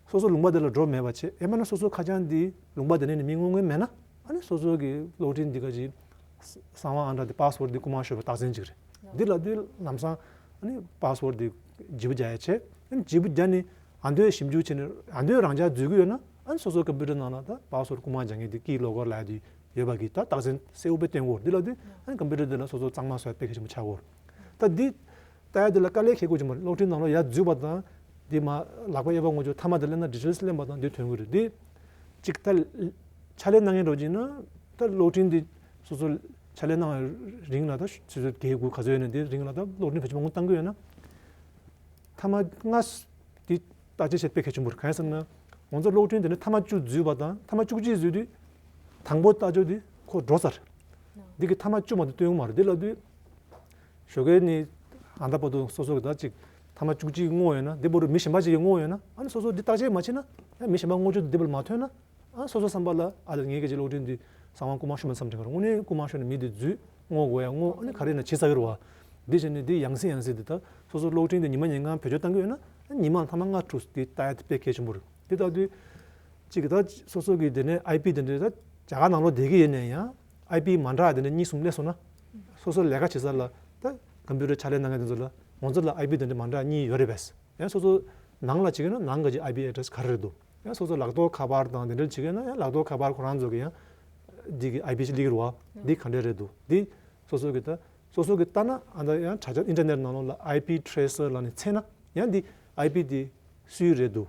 སོ་སོ་ལུང་པ་དེ་ལ་འགྲོ་མེད་པ་བྱས་ཡང་མིན་ན་སོ་སོ་ཁ་བྱང་འདི་ལུང་པ་དེ་ནས་ནི་མི་སྔོག་མཁན་མེད་ན་ཨ་ནི་སོ་སོ་གི་གློག་འཕྲིན་འདི་ག་ཅིག་གསང་བ་ཨང་གྲངས་འདི་password འདི་རྐུ་མ་ཤོར་བའི་རྟགས་མཚན་ཅིག་རེད། འདི་ལ་དུས་ལམ་སང་ཨ་ནི་password འདི་བརྗེ་པོ་རྒྱག་ཡ་བྱས་ཨ་ནི་བརྗེ་པོ་རྒྱག་ནི་ཨ་མདོའི་ཞིབ་འཇུག་བྱས་ནས་ཨ་མདོའི་རང་འཇགས་འཛུལ་གི་ཡོད་ན་ཨ་ནི་སོ་སོ་computer ནང་ལ་ད་password རྐུ་མ་རྒྱག་མཁན་འདི་key logger ལབ་ཡ་འདི་ཡོད་པ་གི་ད་རྟགས་མཚན་གསལ་པོ་དཔེ་སྟོན་གོ། འདི་ལ་དུས་ཨ་ནི་computer འདི་ལ་སོ་སོ་གཙང་མ་བཟོ་ཡ་དཔེ་གལ་ཆེན་པོ་ཆགས་གོ། ད་འདི་ལྟ་ཡ་འདི་ལ་དཀའ་ལས་ཁེལ་དགོས་ཀྱི་མ་རེད། གློག་འཕྲིན་ནང་ལོགས་ཡར་འཛུལ་བ་དང་འདི་མ་ལག་པ་གཡས་པ་སྔོག་ཕྱོགས་མཐའ་མ་དེ་ལེན་ན་details ལེན་པ་དང་འདི་ཐོན་གྱི་རེད། འདི་གཅིག་ད་ཕྱག་ལས་གནང་མཁན་འདྲ་བོ་ཅིག་ཡིན་ན་ད་གློག་འཕྲིན་འདི་སོ་སོ་ཕྱག་ལས་གནང་བའི་རིང་ལ་ད་ཆུ་ཚོད་བརྒྱད་དགུ་ག་ཚོད་ཡོད་ན་འདི་རིང་ལ་ད་གློག་འཕྲིན་བེད་སྤྱོད་མང་པོ་བཏང་གི་ཡོད་ན་མཐའ་མ་ལྔ་འདི་བརྟག་དཔྱད་བྱེད་དཔེ་གལ་ཆེན་པོ་རེད། གང་ཡིན་ཟེར་ན་ང་ཚོ་གློག་འཕྲིན་དེ་ནི་མཐའ་མ་བཅུ་འཛུལ་བ་དང་མཐའ་མ་བཅུ་གཅིག་འཛུལ་དུས་དང་པོ་ལྟ་ཕྱོགས་འདི་ཁོ་འགྲོ་ཚར། འདི་གི་མཐའ་མ་བཅུ་མ་གཏོགས་སྟོན་གྱི་མ་རེད། འདི་ལབ་དུས་ཞོགས་ཀས་ནི་ཨ་ད་བར་དུ་སོ་སོ་གི་ད་ཅིག་མཐའ་མ་བཅུ་གཅིག་སྔོག་ཡོད་ན་འདི་བར་དུ་མི་གཞན་པ་ཅིག་གིས་སྔོག་ཡོད་ན་ཨ་ནི་སོ་སོ་འདི་བརྟག་དཔྱད་མ་བྱས་ན་ཡང་མི་གཞན་པ་སྔོག་ཕྱོགས་འདི་འདི་བར་མ་ཐོན་ན་ཨ་སོ་སོ་བསམ་པ་ལ་ཨ་ད་ངས་སྐད་ཆ་གློག་འཕྲིན་འདི་གསང་བ་རྐུ་མ་ཤོར་མ་བསམ་དྲན་ག་རེད། དངོས་གནས་རྐུ་མ་ཤོར་ནས་མི་འདི་འཛུལ་སྔོག་དགོས་ཡ་སྔོག་ཨ་ནི་ག་རེ་ཡིན་ན་བྱེད་ས་ཡོད་རེད་བ། འདི་བྱས་ནས་འདི་ཡང་སེ་ཡང་སེ་འདི་ད་སོ་སོ་གློག་འཕྲིན་འདི་ཉི་མ་ཉིན་གང་བེད་སྤྱོད་བཏང་གི་ཡོད་ན་ཨ་ཉི་མ་ལ་མཐའ་མ་ལྔ་དྲུག་འདི་ལྟ་ཡ་དེ་དཔེ་གལ་ཆེན་པོ་རེད། འདི་ལྟ་དུས་གཅིག་གི་ད་སོ་སོ་གི་དེ་ནས་I P དེ་འདྲ་ད་རྒྱ་གར་ནང་ལོགས་བསྡད་ཀྱི་ཡིན་ནའི་ཡང་I P མ་འདྲ་བ་དེ་འདྲ་གཉིས་གསུམ་སླེབས་སོང་ན་སོ་སོ་ལས་ཀ་བྱེད་ས་ལ་ད་computer ཕྱག་ལས་གནང་མཁན་དེ་ཚོ་ལ་ང་ཚོ་ལ་I P དེ་འདྲ་མ་འདྲ་གཉིས་ཡོད་རེད་པས། ཡང་སོ་སོ་ནང་ལ་བྱེད་ཀྱི་ན་ནང་གི་I P address ག་རེ་རེད་འདུག་ཡང་སོ་སོ་ལག་ཐོག་ཁ་པར་དང་དེ་འདྲ་བྱེད་ཀྱི་ན་ཡང་ལག་ཐོག་ཁ་པར་ཁོ་རང་ཚོ་གི་ཡང་འདི་གི་I P ཅིག་སླེབས་ཀྱི་རེད་བ། འདི་ག་འདྲ་རེད་འདུག་འདི་སོ་སོ་གི་ད་སོ་སོ་གི་ལྟ་ན་ཨ་ད་ཡང་དྲ་རྒྱ་ཨིན་ཊར་ནེཊ་ནང་ལོགས་ལ་I P tracer ལབ་ནས་བཙལ་ན་ཡང་འདི་I P འདི་སུའི་རེད་འདུག་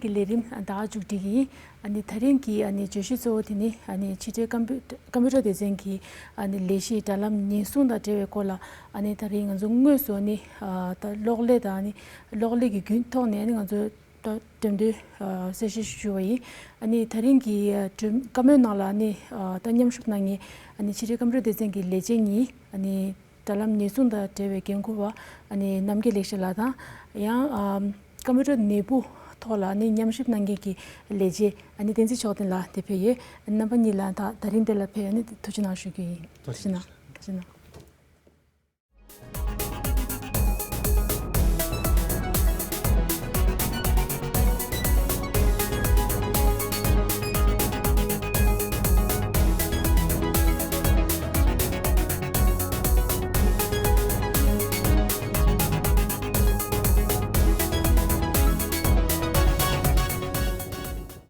ལས་ཀྱི་ལས་རིམ་ད་མཇུག་སྒྲིལ་གྱི་ཡིན། ཨ་ནི་ད་རིང་གི་ཨ་ནི་བརྗོད་གཞི་གཙོ་བོ་དེ་ནི་ཨ་ནི་ཕྱི་དྲིལ་ཀམ་པུ་ཀམ་པུ་ཊར་སྡེ་ཚན་གྱི་ཨ་ནི་ལས་གཞི་དྲ་ལམ་ཉེན་སྲུང་དང་འབྲེལ་བའི་སྐོར་ལ། ཨ་ནི་ད་རིང་ང་ཚོ་དངོས་སུ་ཨ་ནི་ད་གློག་ཀླད་དང་ཨ་ནི་གློག་ཀླད་ཀྱི་བརྒྱུད་ཐོག་ནས་ཨ་ནི་ང་ཚོ་ད་འགྲེམས་སྟོན་གསལ་བཤད་ཞུ་བ་ཡིན། ཨ་ནི་ད་རིང་གི་འགྲེམས་བཀའ་མོལ་ནང་ལ་ཨ་ནི་ད་མཉམ་ཞུགས་གནང་མཁན་ཨ་ནི་ཕྱི་དྲིལ་ཀམ་པུ་ཊར་སྡེ་ཚན་གྱི་ལས་བྱེད་གཉིས། ཨ་ནི་དྲ་ལམ་ཉེན་སྲུང་དང་འབྲེལ་བའི་འགན་འཁུར་བ་ཨ་ནི་རྣམ་རྒྱལ་ལེགས་བཤད་ལགས་དང་། ཡང་ཨ་ཀམ་པུ་ཊར་ནད་འབུ་ཐོག་ལ་ཨ་ནི་ཉམས་ཞིབ་གནང་མཁན་གྱི་ལས་བྱེད་ཨ་ནི་བསྟན་འཛིན་མཆོག་ལྡན་ལགས་དེ་ཕེབས་ཡོད། རྣམ་པ་གཉིས་ལ་ད་ད་རིང་འདི་ལ་ཕེབས་ཨ་ནི་ཐུགས་རྗེ་གནང་ཞུ་རྒྱུ་ཡིན། ཐུགས་རྗེ་གནང་། ཐུགས་རྗེ་གནང་།